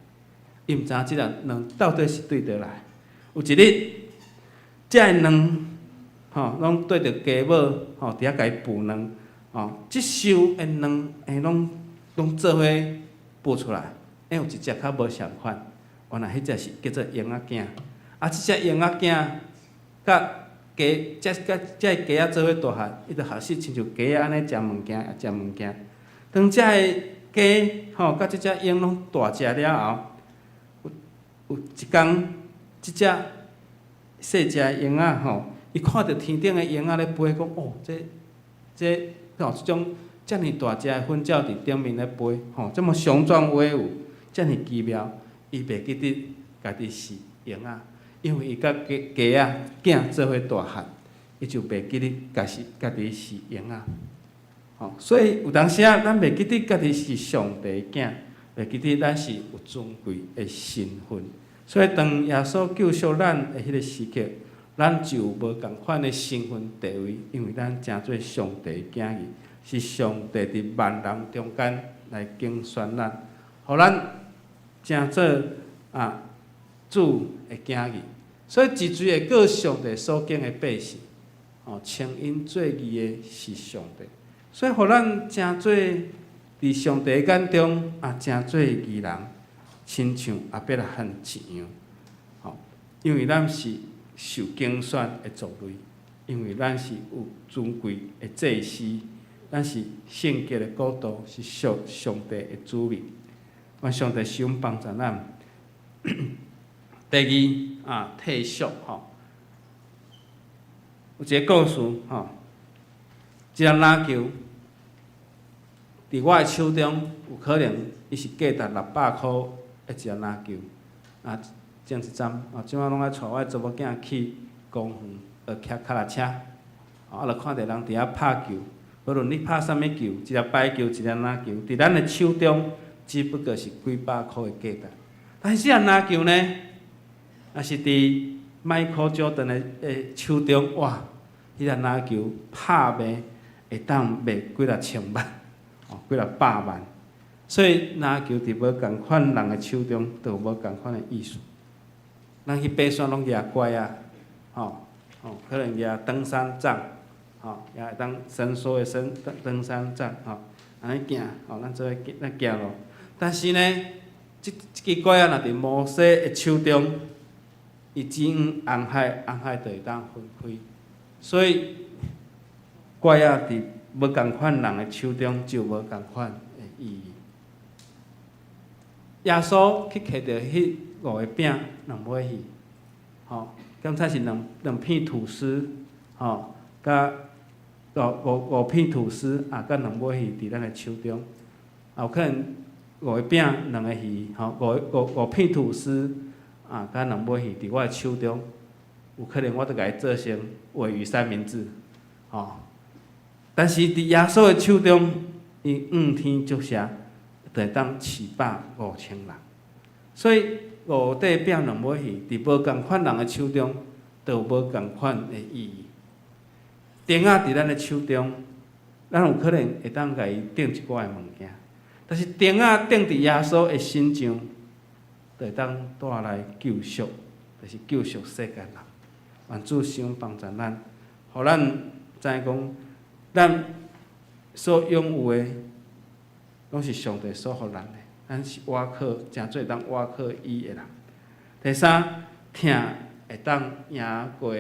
伊毋知影這粒卵到底是對佗來。有一日，這个卵，吼，攏綴著雞母，吼，佇遐共伊孵卵，吼，這岫的卵，會攏做伙孵出來，欸，有一隻較無相款，原來彼隻是叫做嬰仔囝。啊，這隻嬰仔囝，佮雞，這佮這個雞仔做伙大漢，伊就學習親像雞仔按呢食物件，食物件。當這个雞吼，佮這隻鷹攏大隻了後，有一工，這隻細隻鷹仔吼，伊看著天頂的鷹仔咧飛，講哦，這這吼這種遮爾大隻的糞鳥佇頂面咧飛，吼，這麼雄壯威武，遮爾奇妙，伊袂記得家己是鷹仔，因為伊佮雞雞仔囝做伙大漢，伊就袂記得家是家己是鷹仔。吼，所以有當時啊，咱袂記得家己是上帝的囝，袂記得咱是有尊貴的身份。所以當耶穌救贖咱的彼个時刻，咱就有無仝款的身份地位，因為咱成做上帝的囝兒，是上帝佇萬人中間來揀選咱，予咱成做啊主的囝兒。所以一喙會告上帝所揀的百姓，吼，稱𪜶做義的是上帝。所以，予咱成做佇上帝眼中啊，成做義人，親像亞伯拉罕一樣，吼，因為咱是受揀選的族類，因為咱是有尊貴的祭司，咱是聖潔的國度，是屬上帝的子民。願上帝賜福幫助咱。第二啊，退縮吼，有一个故事吼，一粒籃球佇我的手中，有可能伊是價值600箍的一粒籃球。啊，前一陣啊，這擺攏愛帶我的查某囝去公園學騎跤踏車，啊，就看著人佇遐拍球，無論你拍啥物球，一粒排球，一粒籃球，佇咱的手中，只不過是幾百箍的價值。但是這粒籃球呢，若是佇邁克喬丹的手中，哇！彼粒籃球拍賣會當賣幾若千萬，哦，幾若百萬。所以籃球佇無仝款人的手中，就有無仝款的意思。咱去爬山攏舉拐仔，吼吼，可能舉登山杖，吼，也會當伸縮的登山杖，吼，按呢行，吼，咱做伙咱行路。但是呢，這支拐仔若佇摩西的手中，伊指向紅海，紅海就會當分開。所以拐仔佇無仝款人的手中，就無仝款的意義。耶穌去揢著彼五个餅兩尾魚，吼，敢才是兩片吐司，吼，佮五片吐司啊，佮兩尾魚佇咱的手中，啊，有可能五个餅兩个魚，吼，五片吐司啊，佮兩尾魚佇我的手中，有可能我就共伊做成鮪魚三明治，吼。但是佇耶穌的手中，伊向天祝謝，就會當飼飽5000人。所以五塊餅兩尾魚，佇無仝款人的手中，就有無仝款的意義。釘仔佇咱的手中，咱有可能會當共伊釘一寡的物件，但是釘仔釘佇耶穌的身上，就會當帶來救贖，就是救贖世界人。願主聖靈幫助咱，予咱知影講，咱所擁有的，攏是上帝所予咱的，咱是倚靠，誠做當倚靠伊的人。第三，疼會當贏過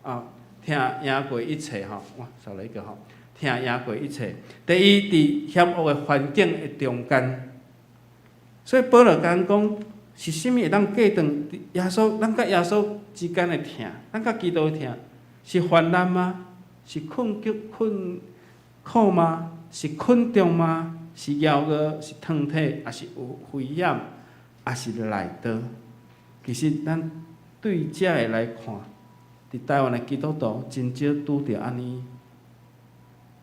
啊，疼贏過一切吼，哇，少了一個吼，疼疼贏過一切。第一，佇險惡的環境的中間，所以保羅講講是啥物會當隔斷耶穌，咱佮耶穌之間的疼，咱佮基督的疼，是患難嗎？是困局困苦嗎？是困中嗎？是枵餓？是劏體？抑是有危險？抑是內刀？其實咱對這个來看，佇台灣的基督徒真少拄著按呢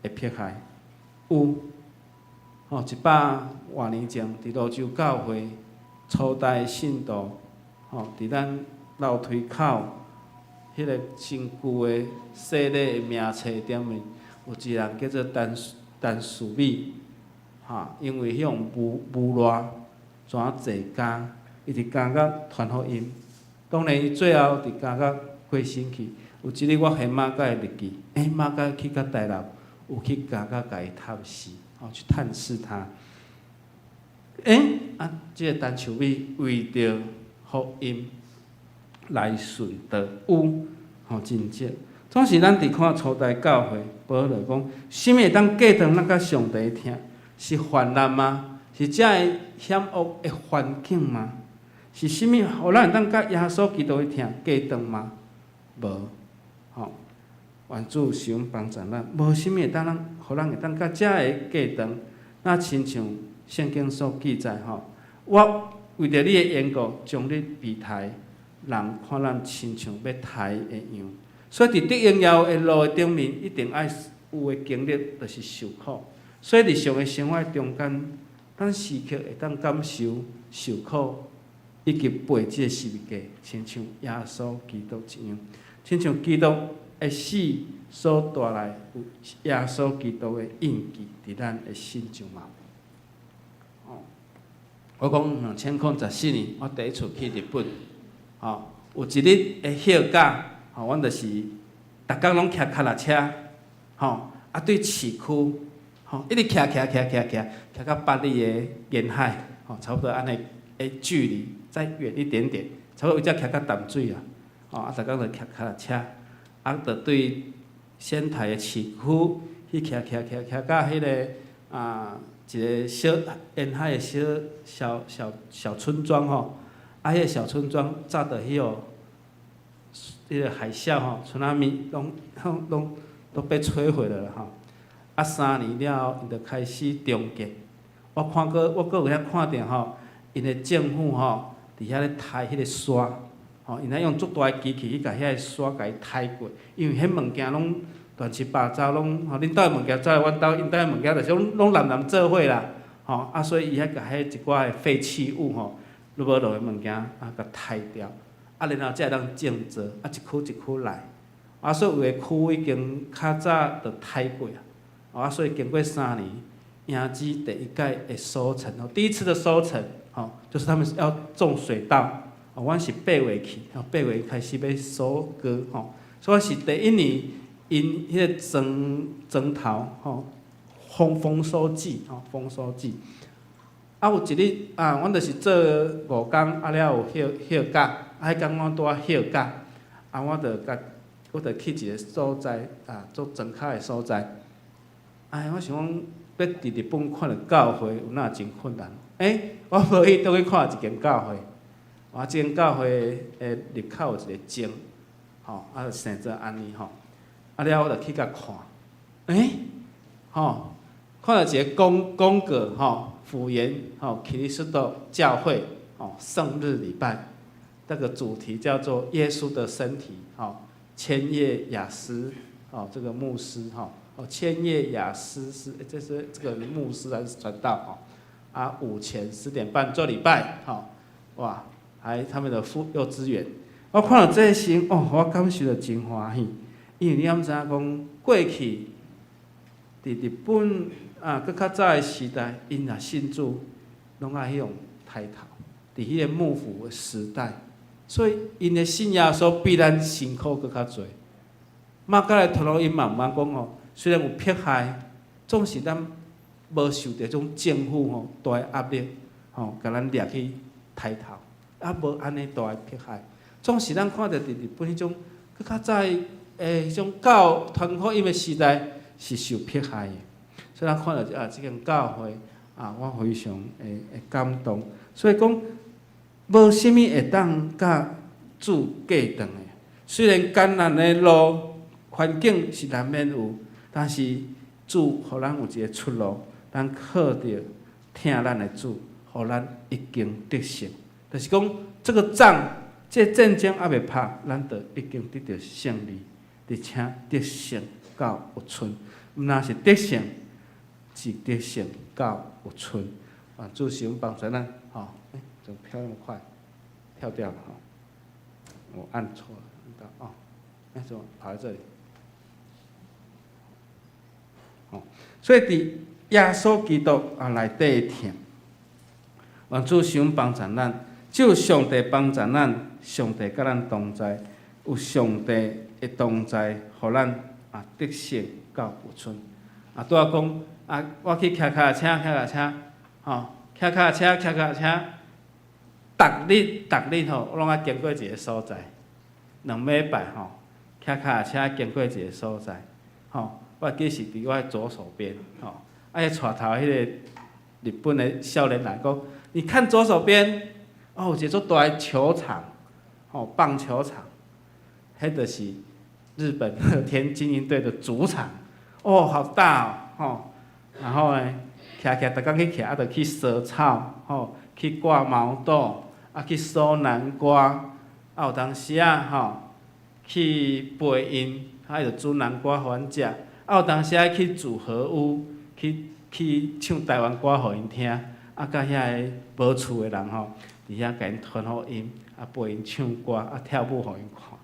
的迫害。有，吼，100外年前，佇蘆洲教會初代信徒，吼，佇咱樓梯口彼个真舊的洗禮的名冊頂面，有一個人叫做陳陳樹美，哈，因為彼予侮侮辱，怎坐監，伊佇監獄傳福音。當然，伊最後佇監獄過身去。有一日，我還馬甲伊日記，馬甲去到台南，有去監獄共伊探視，吼，去探視他。啊，這个陳樹美為著福音來殉道，有吼真少。總是咱佇看初代教會，保羅講，啥物會當隔斷咱佮上帝疼？是患難嗎？是遮个險惡的環境嗎？是啥物，予咱會當佮耶穌基督的疼隔斷嗎？無，吼，願主賜福幫助咱，無啥物會當咱，予咱會當佮遮个隔斷。若親像聖經所記載吼，我為著你的緣故，終日被刣，人看咱親像欲刣的羊。所以佇得榮耀的路的頂面，一定愛有的經歷，就是受苦。所以日常的生活中間，咱時刻會當感受受苦，以及背這個十字架，親像耶穌基督一樣，親像基督的死所帶來有耶穌基督的印記佇咱的心上嘛。我講2014年，我第一次去日本，吼，有一日的歇假，吼，阮就是逐工攏騎跤踏車，吼，啊對市區，吼，一直騎騎騎騎騎，騎到八里的沿海，吼，差不多按呢的距離，再遠一點點，差不多為遮騎到淡水啊，吼，啊，逐工就騎跤踏車，啊，就對仙台的市區去騎騎騎騎到彼个啊。一个小沿海的小小小小村莊吼，啊，彼个小村莊早就彼個彼个海嘯吼，tsunami攏攏攏都被摧毀了吼。啊，3年了後，𪜶就開始重建。我看過，我閣有遐看著吼，𪜶的政府吼，佇遐咧刣彼个沙，吼，𪜶愛用足大的機器去共遐个沙共伊刣過，因為彼物件攏亂七八糟，攏吼，恁兜的物件走來阮兜，𪜶兜的物件就是攏攏濫濫做伙啦，吼，啊，所以伊遐共彼一寡的廢棄物吼，愈無落的物件啊，共刣掉，啊，然後才會當種植，啊，一區一區來，啊，所以有的區已經較早就刣過啊，啊，所以經過三年，迎接第一屆的收成，第一次的收成，吼，就是他們要種水稻，阮是8月去，8月開始欲收割，吼，所以是第一年。𪜶彼个莊莊頭吼，豐豐收季吼，豐收季。啊，有一日啊，阮就是做五工，啊了有歇歇假，啊，彼工我拄仔歇假，啊，我就共我就去一个所在啊，做莊跤的所在。哎，我想講，欲佇日本看著教會有哪真困難？欸，我無意中去看一間教會，哇，這間教會的入口有一個鐘，吼，啊，就生做按呢吼。啊了，我就去共看，欸，吼，看著一個廣廣告吼，輔言吼，基督教會吼，聖日禮拜，這個主題叫做耶穌的身體吼，千葉雅思哦，這個牧師吼，哦，千葉雅思是這是這個牧師還是傳道吼？啊，午前10點半做禮拜吼，哇，還他們的副幼稚園，我看著這時哦，我感受著真歡喜。因為你敢知影講，過去佇日本啊，閣較早的時代，𪜶若信主，攏愛彼種刣頭，佇彼个幕府的時代，所以𪜶的信耶穌比咱辛苦閣較濟。馬可來傳福音嘛毋通講吼，雖然有迫害，總是咱無受著這種政府吼大的壓力，吼，共咱掠去刣頭，啊無按呢大的迫害，總是咱看著佇日本彼種閣較早的彼種教傳福音的時代，是受迫害的。所以咱看著啊，這間教會啊，我非常會感動。所以講，無啥物會當佮主隔斷的。雖然艱難的路環境是難免有，但是主予咱有一个出路，咱靠著疼咱的主，予咱一經得勝。就是講，這个仗，這個戰爭猶未拍，咱就已經得著勝利，而且得勝到有賰。毋但是得勝，是得勝到有賰。啊，主神幫助咱，吼，欸，怎麼跳那麼快？跳掉了吼，我按錯了，按到哦，欸，怎麼跑在這裡？吼，所以佇耶穌基督啊內底的疼，願主神幫助咱，只有上帝幫助咱，上帝佮咱同在，有上帝的同在，予咱啊得勝到有賰。啊，拄仔講啊，我去騎腳踏車，騎腳踏車，吼，騎腳踏車，騎腳踏車，逐日逐日吼，我攏愛經過一个所在，2禮拜吼，騎腳踏車經過一个所在，吼，我記是佇我的左手邊，吼，啊，彼帶頭彼个日本的少年人講，你看左手邊，哦，有一个足大的球場，吼，棒球場，彼就是日本樂天精英隊的主場，哦，好大哦，吼，然後呢，騎騎，逐工去騎，啊，就去踅草，吼，去割毛豆，啊，去收南瓜，啊，有當時啊，吼，去陪𪜶，啊，伊就煮南瓜予阮食，啊，有當時啊去組合屋，去唱台灣歌予𪜶聽，啊，佮遐个無厝的人吼，佇遐共𪜶傳福音，啊，陪𪜶唱歌，啊，跳舞予𪜶看。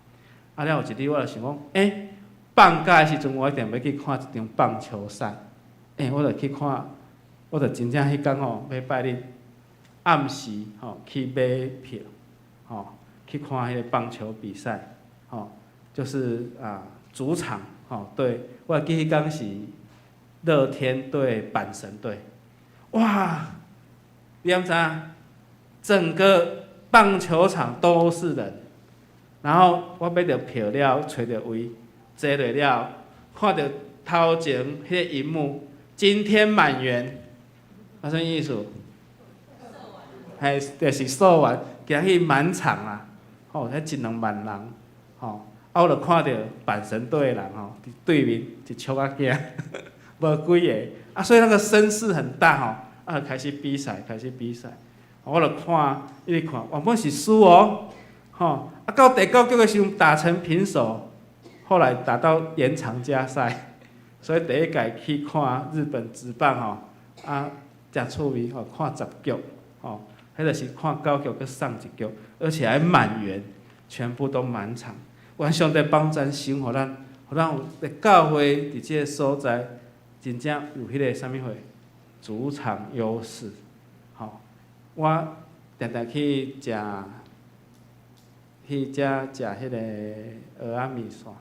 啊，了有一日我就想講，欸，放假的時陣我一定欲去看一場棒球賽，欸，我就去看，我就真正彼工吼，禮拜日暗時吼去買票，吼去看彼個棒球比賽，吼，就是啊主場，吼對，我會記彼工是樂天對阪神隊，哇，你敢知影？整個棒球場都是人，然後我買著票了，揣著位，坐落了，看著頭前彼个螢幕，今天滿員，啊，啥物意思？嘿，就是售完，今日滿場啊，吼，彼一兩萬人，吼，啊，我就看著阪神隊的人吼，佇對面一撮仔囝，無幾个，啊，所以那個聲勢很大吼，啊，就開始比賽，開始比賽，我就看，一直看，原本是輸哦，吼，啊，到第九局的時陣打成平手，後來打到延長加賽，所以第一屆去看日本職棒吼，啊，誠趣味吼，看10局，吼，彼就是看九局閣送一局，而且還滿員，全部都滿場。願上帝幫贊神，予咱，予咱有佇教會佇這个所在，真正有彼个啥物貨，主場優勢，吼。我定定去食，去遮食彼个蚵仔麵線，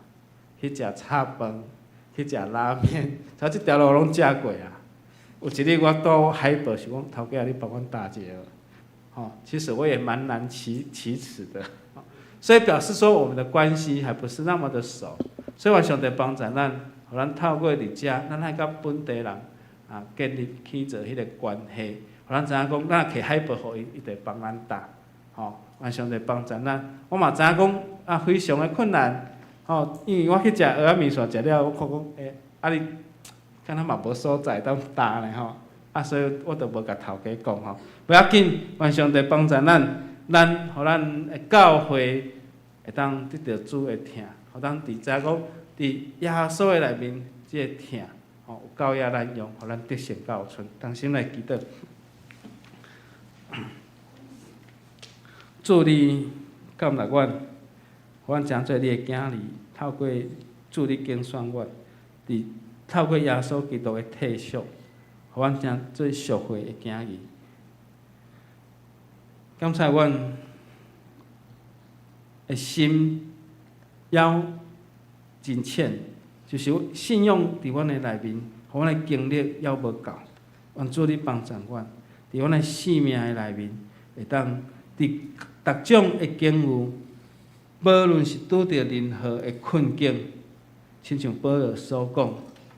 去食炒飯，去食拉麵，像這條路攏食過啊。有一日我到海報想講，頭家你幫阮搭一下，吼，其實我也蠻難啟齒的，所以表示說我們的關係還不是那麼的熟，所以願上帝幫助咱，予咱透過佇遮，咱愛佮本地人啊建立起做彼个關係，予咱知影講，咱摕海報予伊，伊就會幫咱搭，吼，願上帝幫助咱。我嘛知影講啊，非常的困難，吼，因為我去食蚵仔麵線食了，我看講，欸，啊你敢若嘛無所在當搭呢吼，啊，所以我就無共頭家講吼。無要緊，願上帝幫助咱，咱予咱的教會會當得著主的疼，予咱佇知影講，佇耶穌的內面，這个疼，吼有夠額咱用，予咱得勝到有賰。同心來祈禱。主你建立阮，予阮成做你的囝兒，透過主你揀選阮，佇透過耶穌基督的退贖，予阮成做屬血的囝兒。感謝阮的心猶真淺，就是信仰佇阮的內面，予阮的經歷猶無夠。願主你幫助阮，佇阮的生命的內面，會當佇逐種的境遇，無論是拄著任何的困境，親像保羅所講，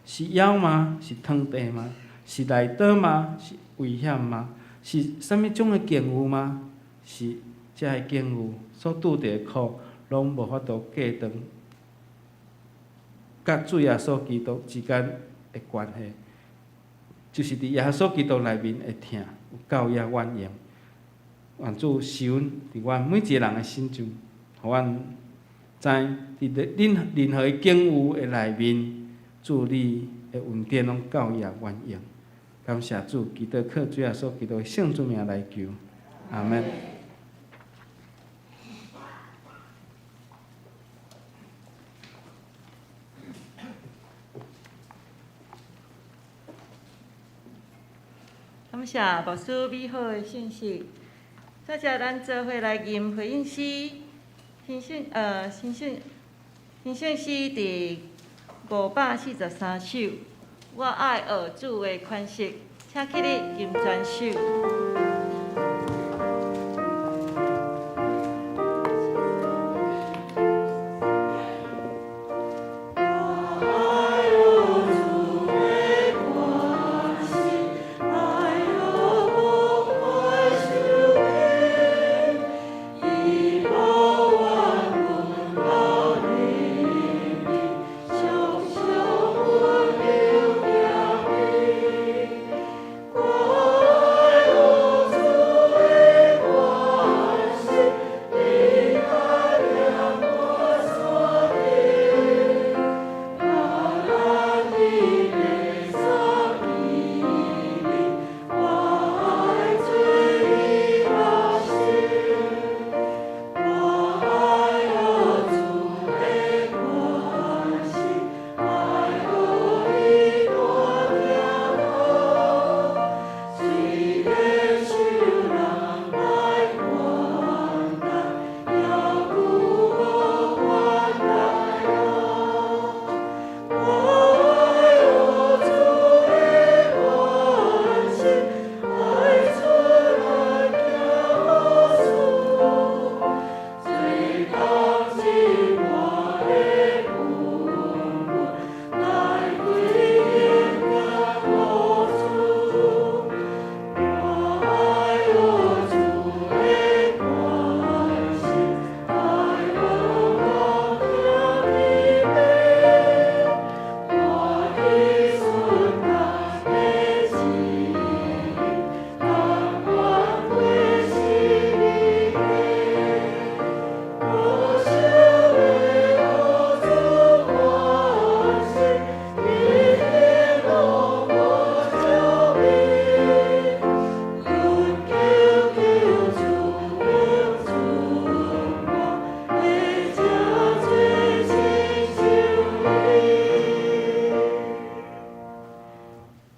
是枵嗎？是湯地嗎？是內刀嗎？是危險嗎？是啥物種的境遇嗎？是這个境遇所拄著的苦，攏無法度隔斷佮主耶穌基督之間的關係，就是佇耶穌基督內面的疼有夠也遠用。願主施恩佇阮每一个人的身上，予阮知佇恁任何的境遇的內面，主你的恩典攏夠也遠用。感謝主，祈禱靠主耶穌基督的聖主名來求，阿門。感謝牧師美好的信息。煞來咱做伙來吟回應詩，欣賞詩第543首，我愛學主的款式，請起立吟全首。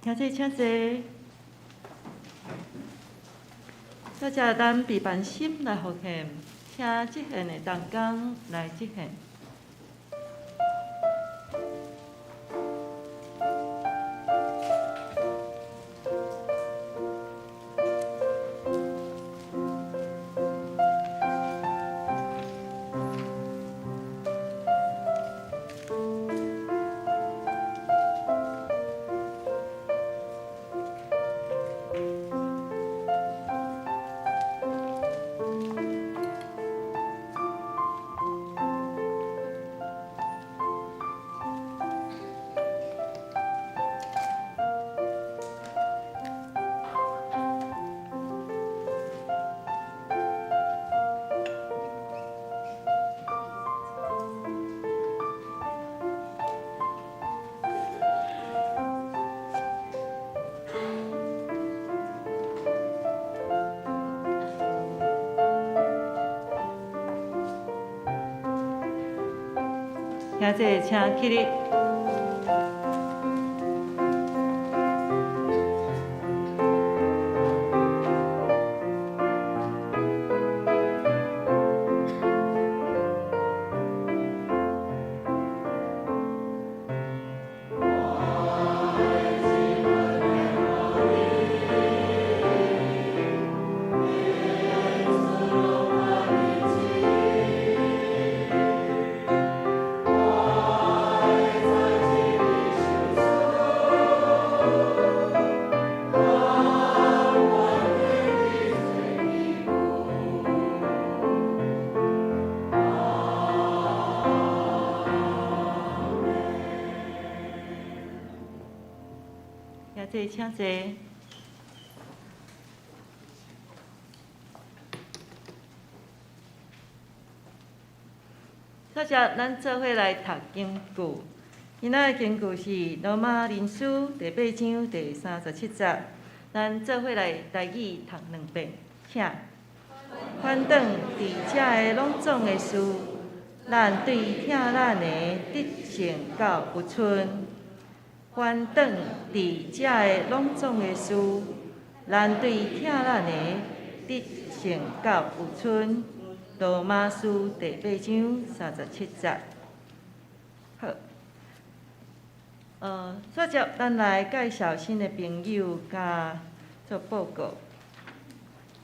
請坐，請坐。大家咱閉班心來奉獻，請這獻的同工來這獻。兄弟，請起立。我兄弟請坐。首先，咱做伙來讀經句。今仔的經句是羅馬人書第八章第三十七節。咱做伙來台語讀兩遍，請。反轉佇遮的攏總的事，咱對疼咱的得勝到有賰。反轉佇遮的攏總的事，咱對疼咱的得勝到有賰。羅馬書第八章三十七節。好，煞接咱來介紹新的朋友佮做報告。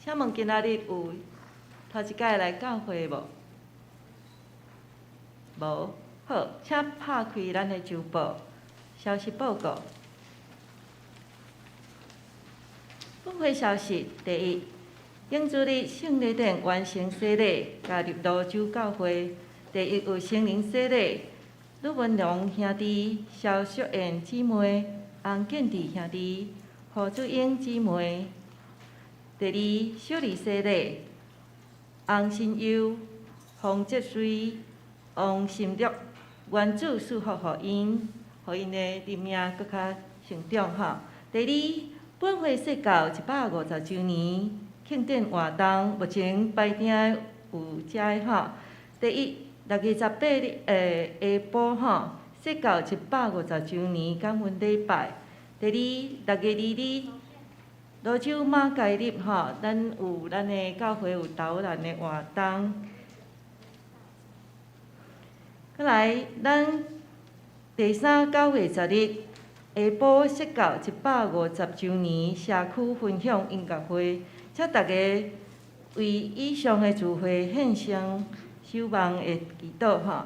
請問今仔日有頭一擺來教會無？無。好，請拍開咱的週報，消息報告。本會消息第一，頂主日聖禮典完成洗禮，加入蘆洲教會。第一有聖靈洗禮，呂文龍兄弟、蕭淑燕姊妹、洪建志兄弟、何祖英姊妹。第二，小禮洗禮，洪新佑、洪哲瑞、王心玉，願主賜福予𪜶，予𪜶的靈命閣較成長吼。第二，本會設教150週年慶典活動，目前排定有遮的吼。第一，6月18日的下晡吼，設教150週年感恩禮拜。第二，6月2日，蘆洲馬偕日吼，咱有咱的教會有投籃的活動。閣來，咱第三9月10日下晡設教150週年社區分享音樂會，請大家為以上的聚會獻上守望的祈禱吼。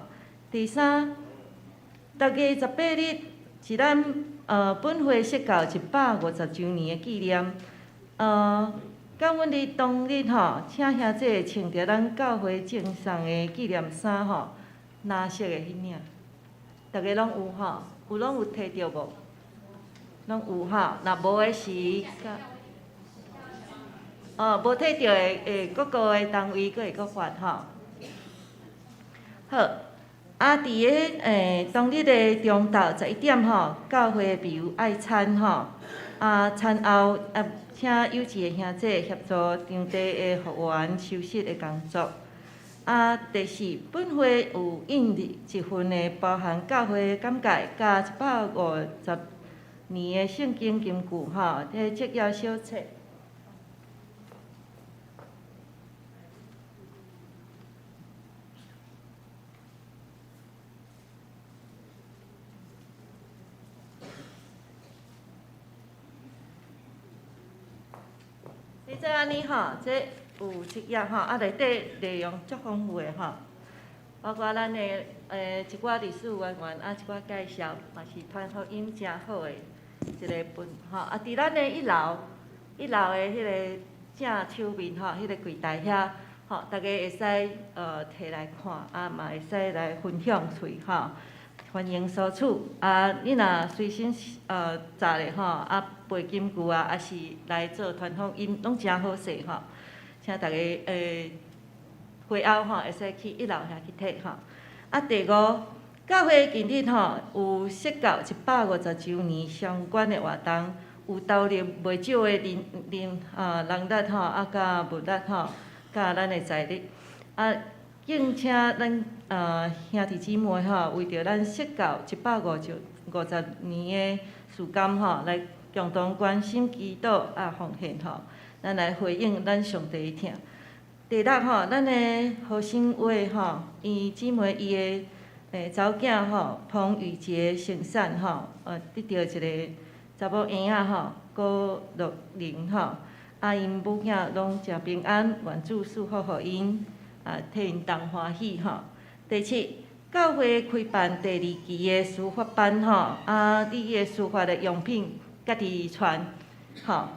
第三，6月18日是咱本會設教150週年的紀念。感恩日當日吼，請兄弟穿著咱教會贈送的紀念衫吼，藍色的彼領，逐家攏有吼？有攏有提著無？攏有吼，若無的是，哦，無提著的，各個的單位閣會閣發吼。好，啊，佇个當日的中晝11點吼，教會備有愛餐吼。啊，餐後啊，請有志的兄弟協助場地的復原收拾的工作。啊，第四，本會有印一份的包含教會的簡介，佮150年的聖經金句吼，這摘要小冊。你這按呢吼，這有七頁吼，啊內底內容足豐富的吼，包括咱的一寡歷史淵源，啊一寡介紹，嘛是傳福音誠好的一个本吼。啊，佇咱的一樓，一樓的彼个正手面吼，彼个櫃台遐吼，大家會使提來看，啊嘛會使來分享出去吼。歡迎索取啊！你若隨身紮咧吼，啊背金句啊，抑是來做傳福音，攏誠好勢吼。請大家會後吼，會使去一樓遐去提吼。啊，第五，教會近日吼有設教150週年相關的活動，有投入袂少的人人啊人力吼，啊佮物力吼，佮咱的財力啊。敬請咱兄弟姊妹吼，為著咱設教150年的時間吼，來共同關心、祈禱啊奉獻吼，咱來回應咱上帝的疼。第六吼，咱的何新偉吼，伊姊妹伊的查某囝吼，彭宇傑先生吼，得著一个查某嬰仔吼，郭樂玲吼，啊𪜶母囝攏誠平安，願主賜福予𪜶。啊，替𪜶同歡喜吼。第七，教會開辦第二期的書法班吼，啊，你的書法的用品家己傳吼。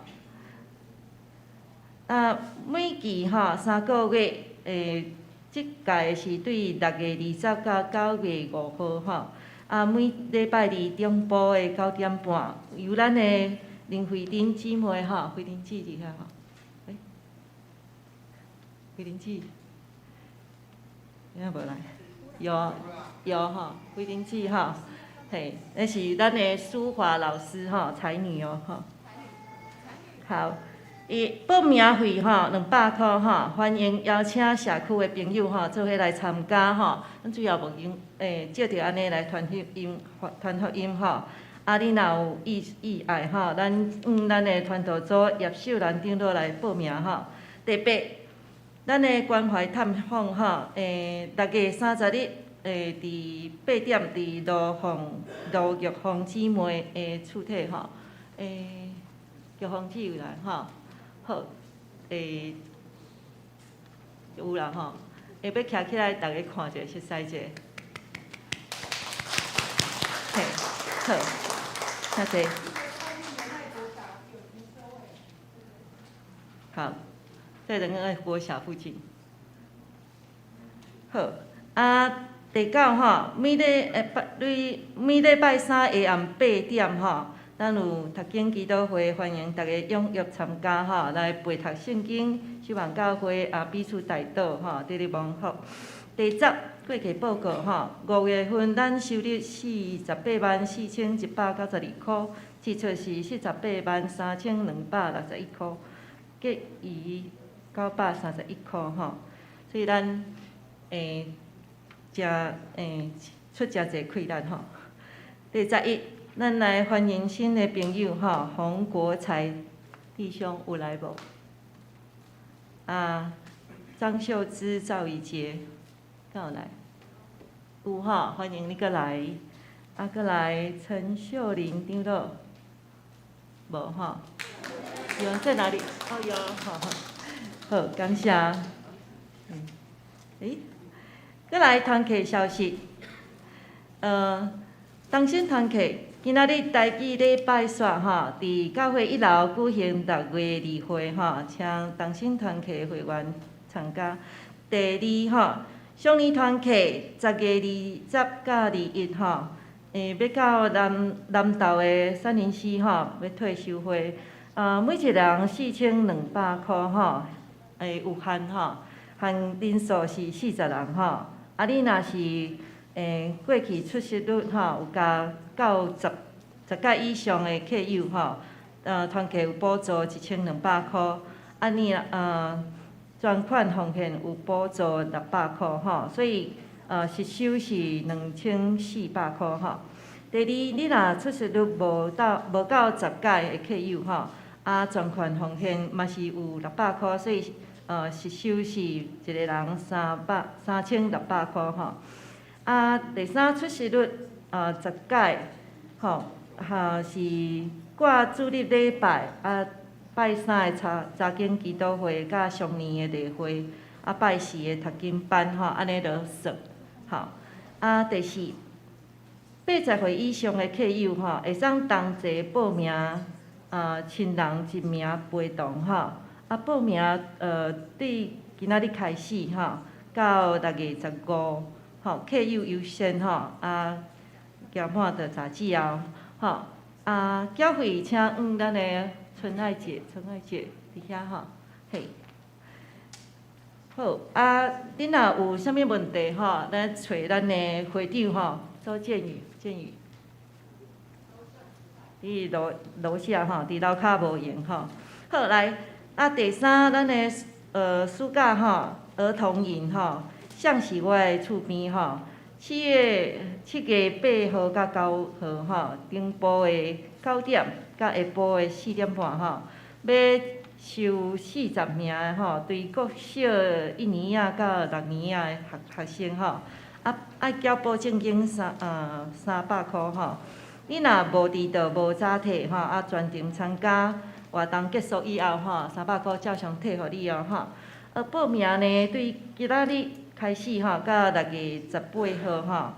啊，每期吼3個月，這屆是對6月20到9月5號吼。啊，每禮拜二中晡的9點半，由咱的林慧玲姊妹吼，慧玲姊佇遐吼，欸，慧玲姊，敢無來？有有吼，慧玲姊吼，嘿，那是咱的書華老師吼，才女哦吼。好，伊報名費吼兩百箍吼，歡迎邀請社區的朋友吼，做伙來參加吼。咱主要目的藉著按呢來傳福音，傳福音吼。啊，你若有意愛吼，咱向咱的傳道組葉秀蘭長老來報名吼。第八，咱的關懷探訪吼，6月30日，佇8點佇盧玉鳳姊妹的厝體吼，玉鳳姊有來吼，好，有啦吼，欲徛起來，逐家看者，熟似者，嘿，好，請坐。好，在仁愛國小附近。好，啊，第九吼，每禮拜三下暗8點吼，咱有讀經祈禱會，歡迎逐家踴躍參加吼，來陪讀聖經、守望教會啊，彼此代禱吼，佇咧蒙福。第十，會計報告吼，5月份咱收入484,192箍，支出是483,261箍，結餘931箍吼，所以咱誠出誠濟氣力吼。第十一，咱來歡迎新的朋友吼，洪國才弟兄有來無？啊，張秀芝、趙宇傑，敢有來？有吼，歡迎你閣來。啊，閣來陳秀玲長老，無吼？有在哪裡？哦，有，好好，好，感謝。欸，閣來團契消息，同心團契今仔日台語禮拜煞吼，佇教會一樓舉行6月2會吼，請同心團契會員參加。第二吼，少年團契10月20佮21吼，欲到南投的杉林溪吼，欲退修會，每一人4200箍吼，有限吼，限人數是40人吼。啊，你若是過去出席率吼有加到十屆以上的客友吼，團契有補助1200箍。啊，你專款奉獻有補助600箍吼，所以實收是2400箍吼。第二，你若出席率無到十屆的客友吼，啊，專款奉獻嘛是有六百箍，所以實收是一個人3600箍吼。啊，第三出席率十屆吼，哈是掛主日禮拜啊，拜三的查經祈禱會，佮雙年的例會，啊拜四的讀經班吼，按呢來算，吼。啊，第四，80歲以上的客友吼，會使同齊報名親人一名陪同吼。啊，報名對今仔日開始吼，到6月15，吼，客友優先吼，啊，期滿就截止後，吼，啊，繳費請向咱的春愛姐，春愛姐佇遐吼，嘿。好，啊，恁若有啥物問題吼，咱揣咱的會長吼，周建宇，建宇。佇樓下吼，佇樓跤無閒吼。好，來，啊，第三，咱的暑假吼，兒童營吼，誰是我的厝邊吼？7月8號佮9號吼，頂晡的9點，佮下晡的4點半吼，欲收40名吼，對國小一年仔到六年仔的學生吼，啊，愛繳保證金300箍吼。你若無遲到無早退吼，啊，全程參加活動結束以後吼，三百箍照常退予你哦吼。啊，報名呢，對今仔日開始吼，到6月18號吼。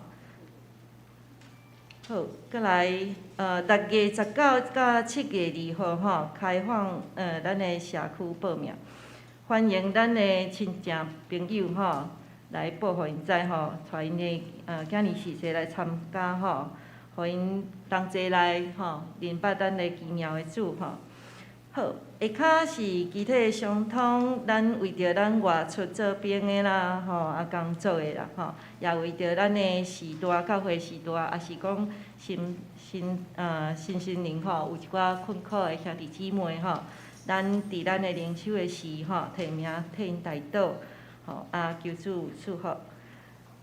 好，閣來，6月19到7月2號吼，開放咱的社區報名，歡迎咱的親戚朋友吼來報予𪜶知吼，帶𪜶的囝兒婿婿來參加吼。予𪜶同齊來吼，認捌咱的奇妙的主吼。好，下跤是肢體相通，咱為著咱外出做兵的啦，吼啊工作的啦，吼，也為著咱的時代教會時代，抑是講心心呃身心靈吼有一寡困苦的兄弟姊妹吼，咱佇咱的靈修的時吼，提名替𪜶代禱，吼啊求主賜福。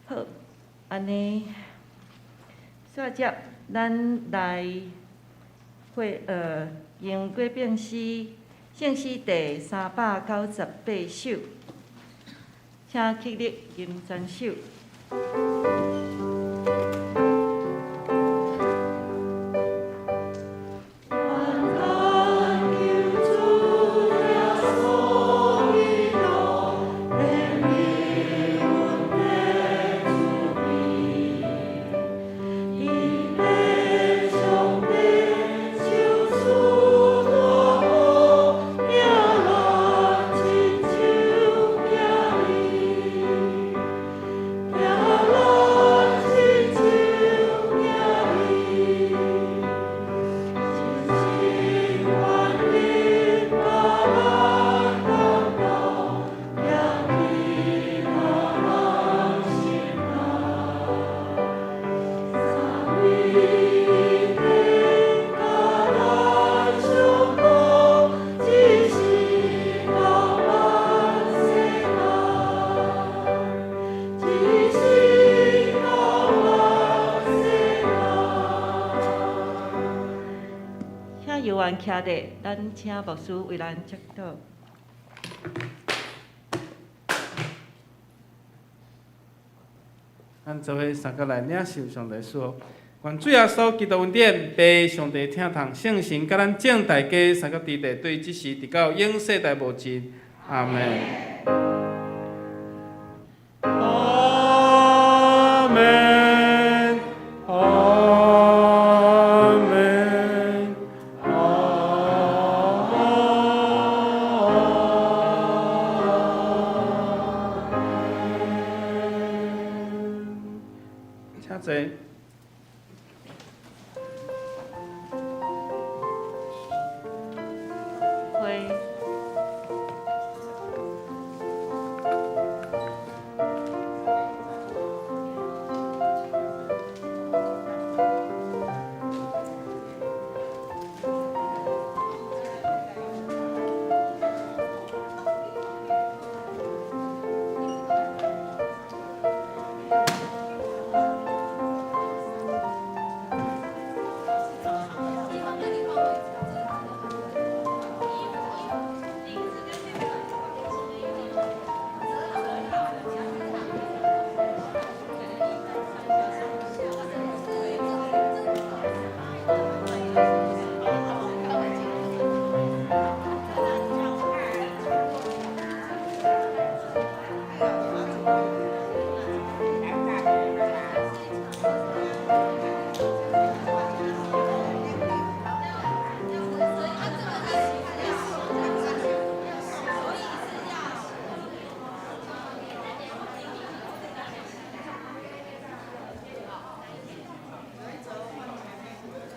好，按呢，煞接咱來會經過變詩，聖詩第398首，請起立吟全首。請游員徛咧，咱請牧師為咱祝禱。咱做伙三個來領受上帝賜福，願主耶穌基督恩典、父上帝疼痛、聖神佮咱眾大家三個佇地對這時直到永世代無盡。阿們。阿們，阿們，阿們。請坐。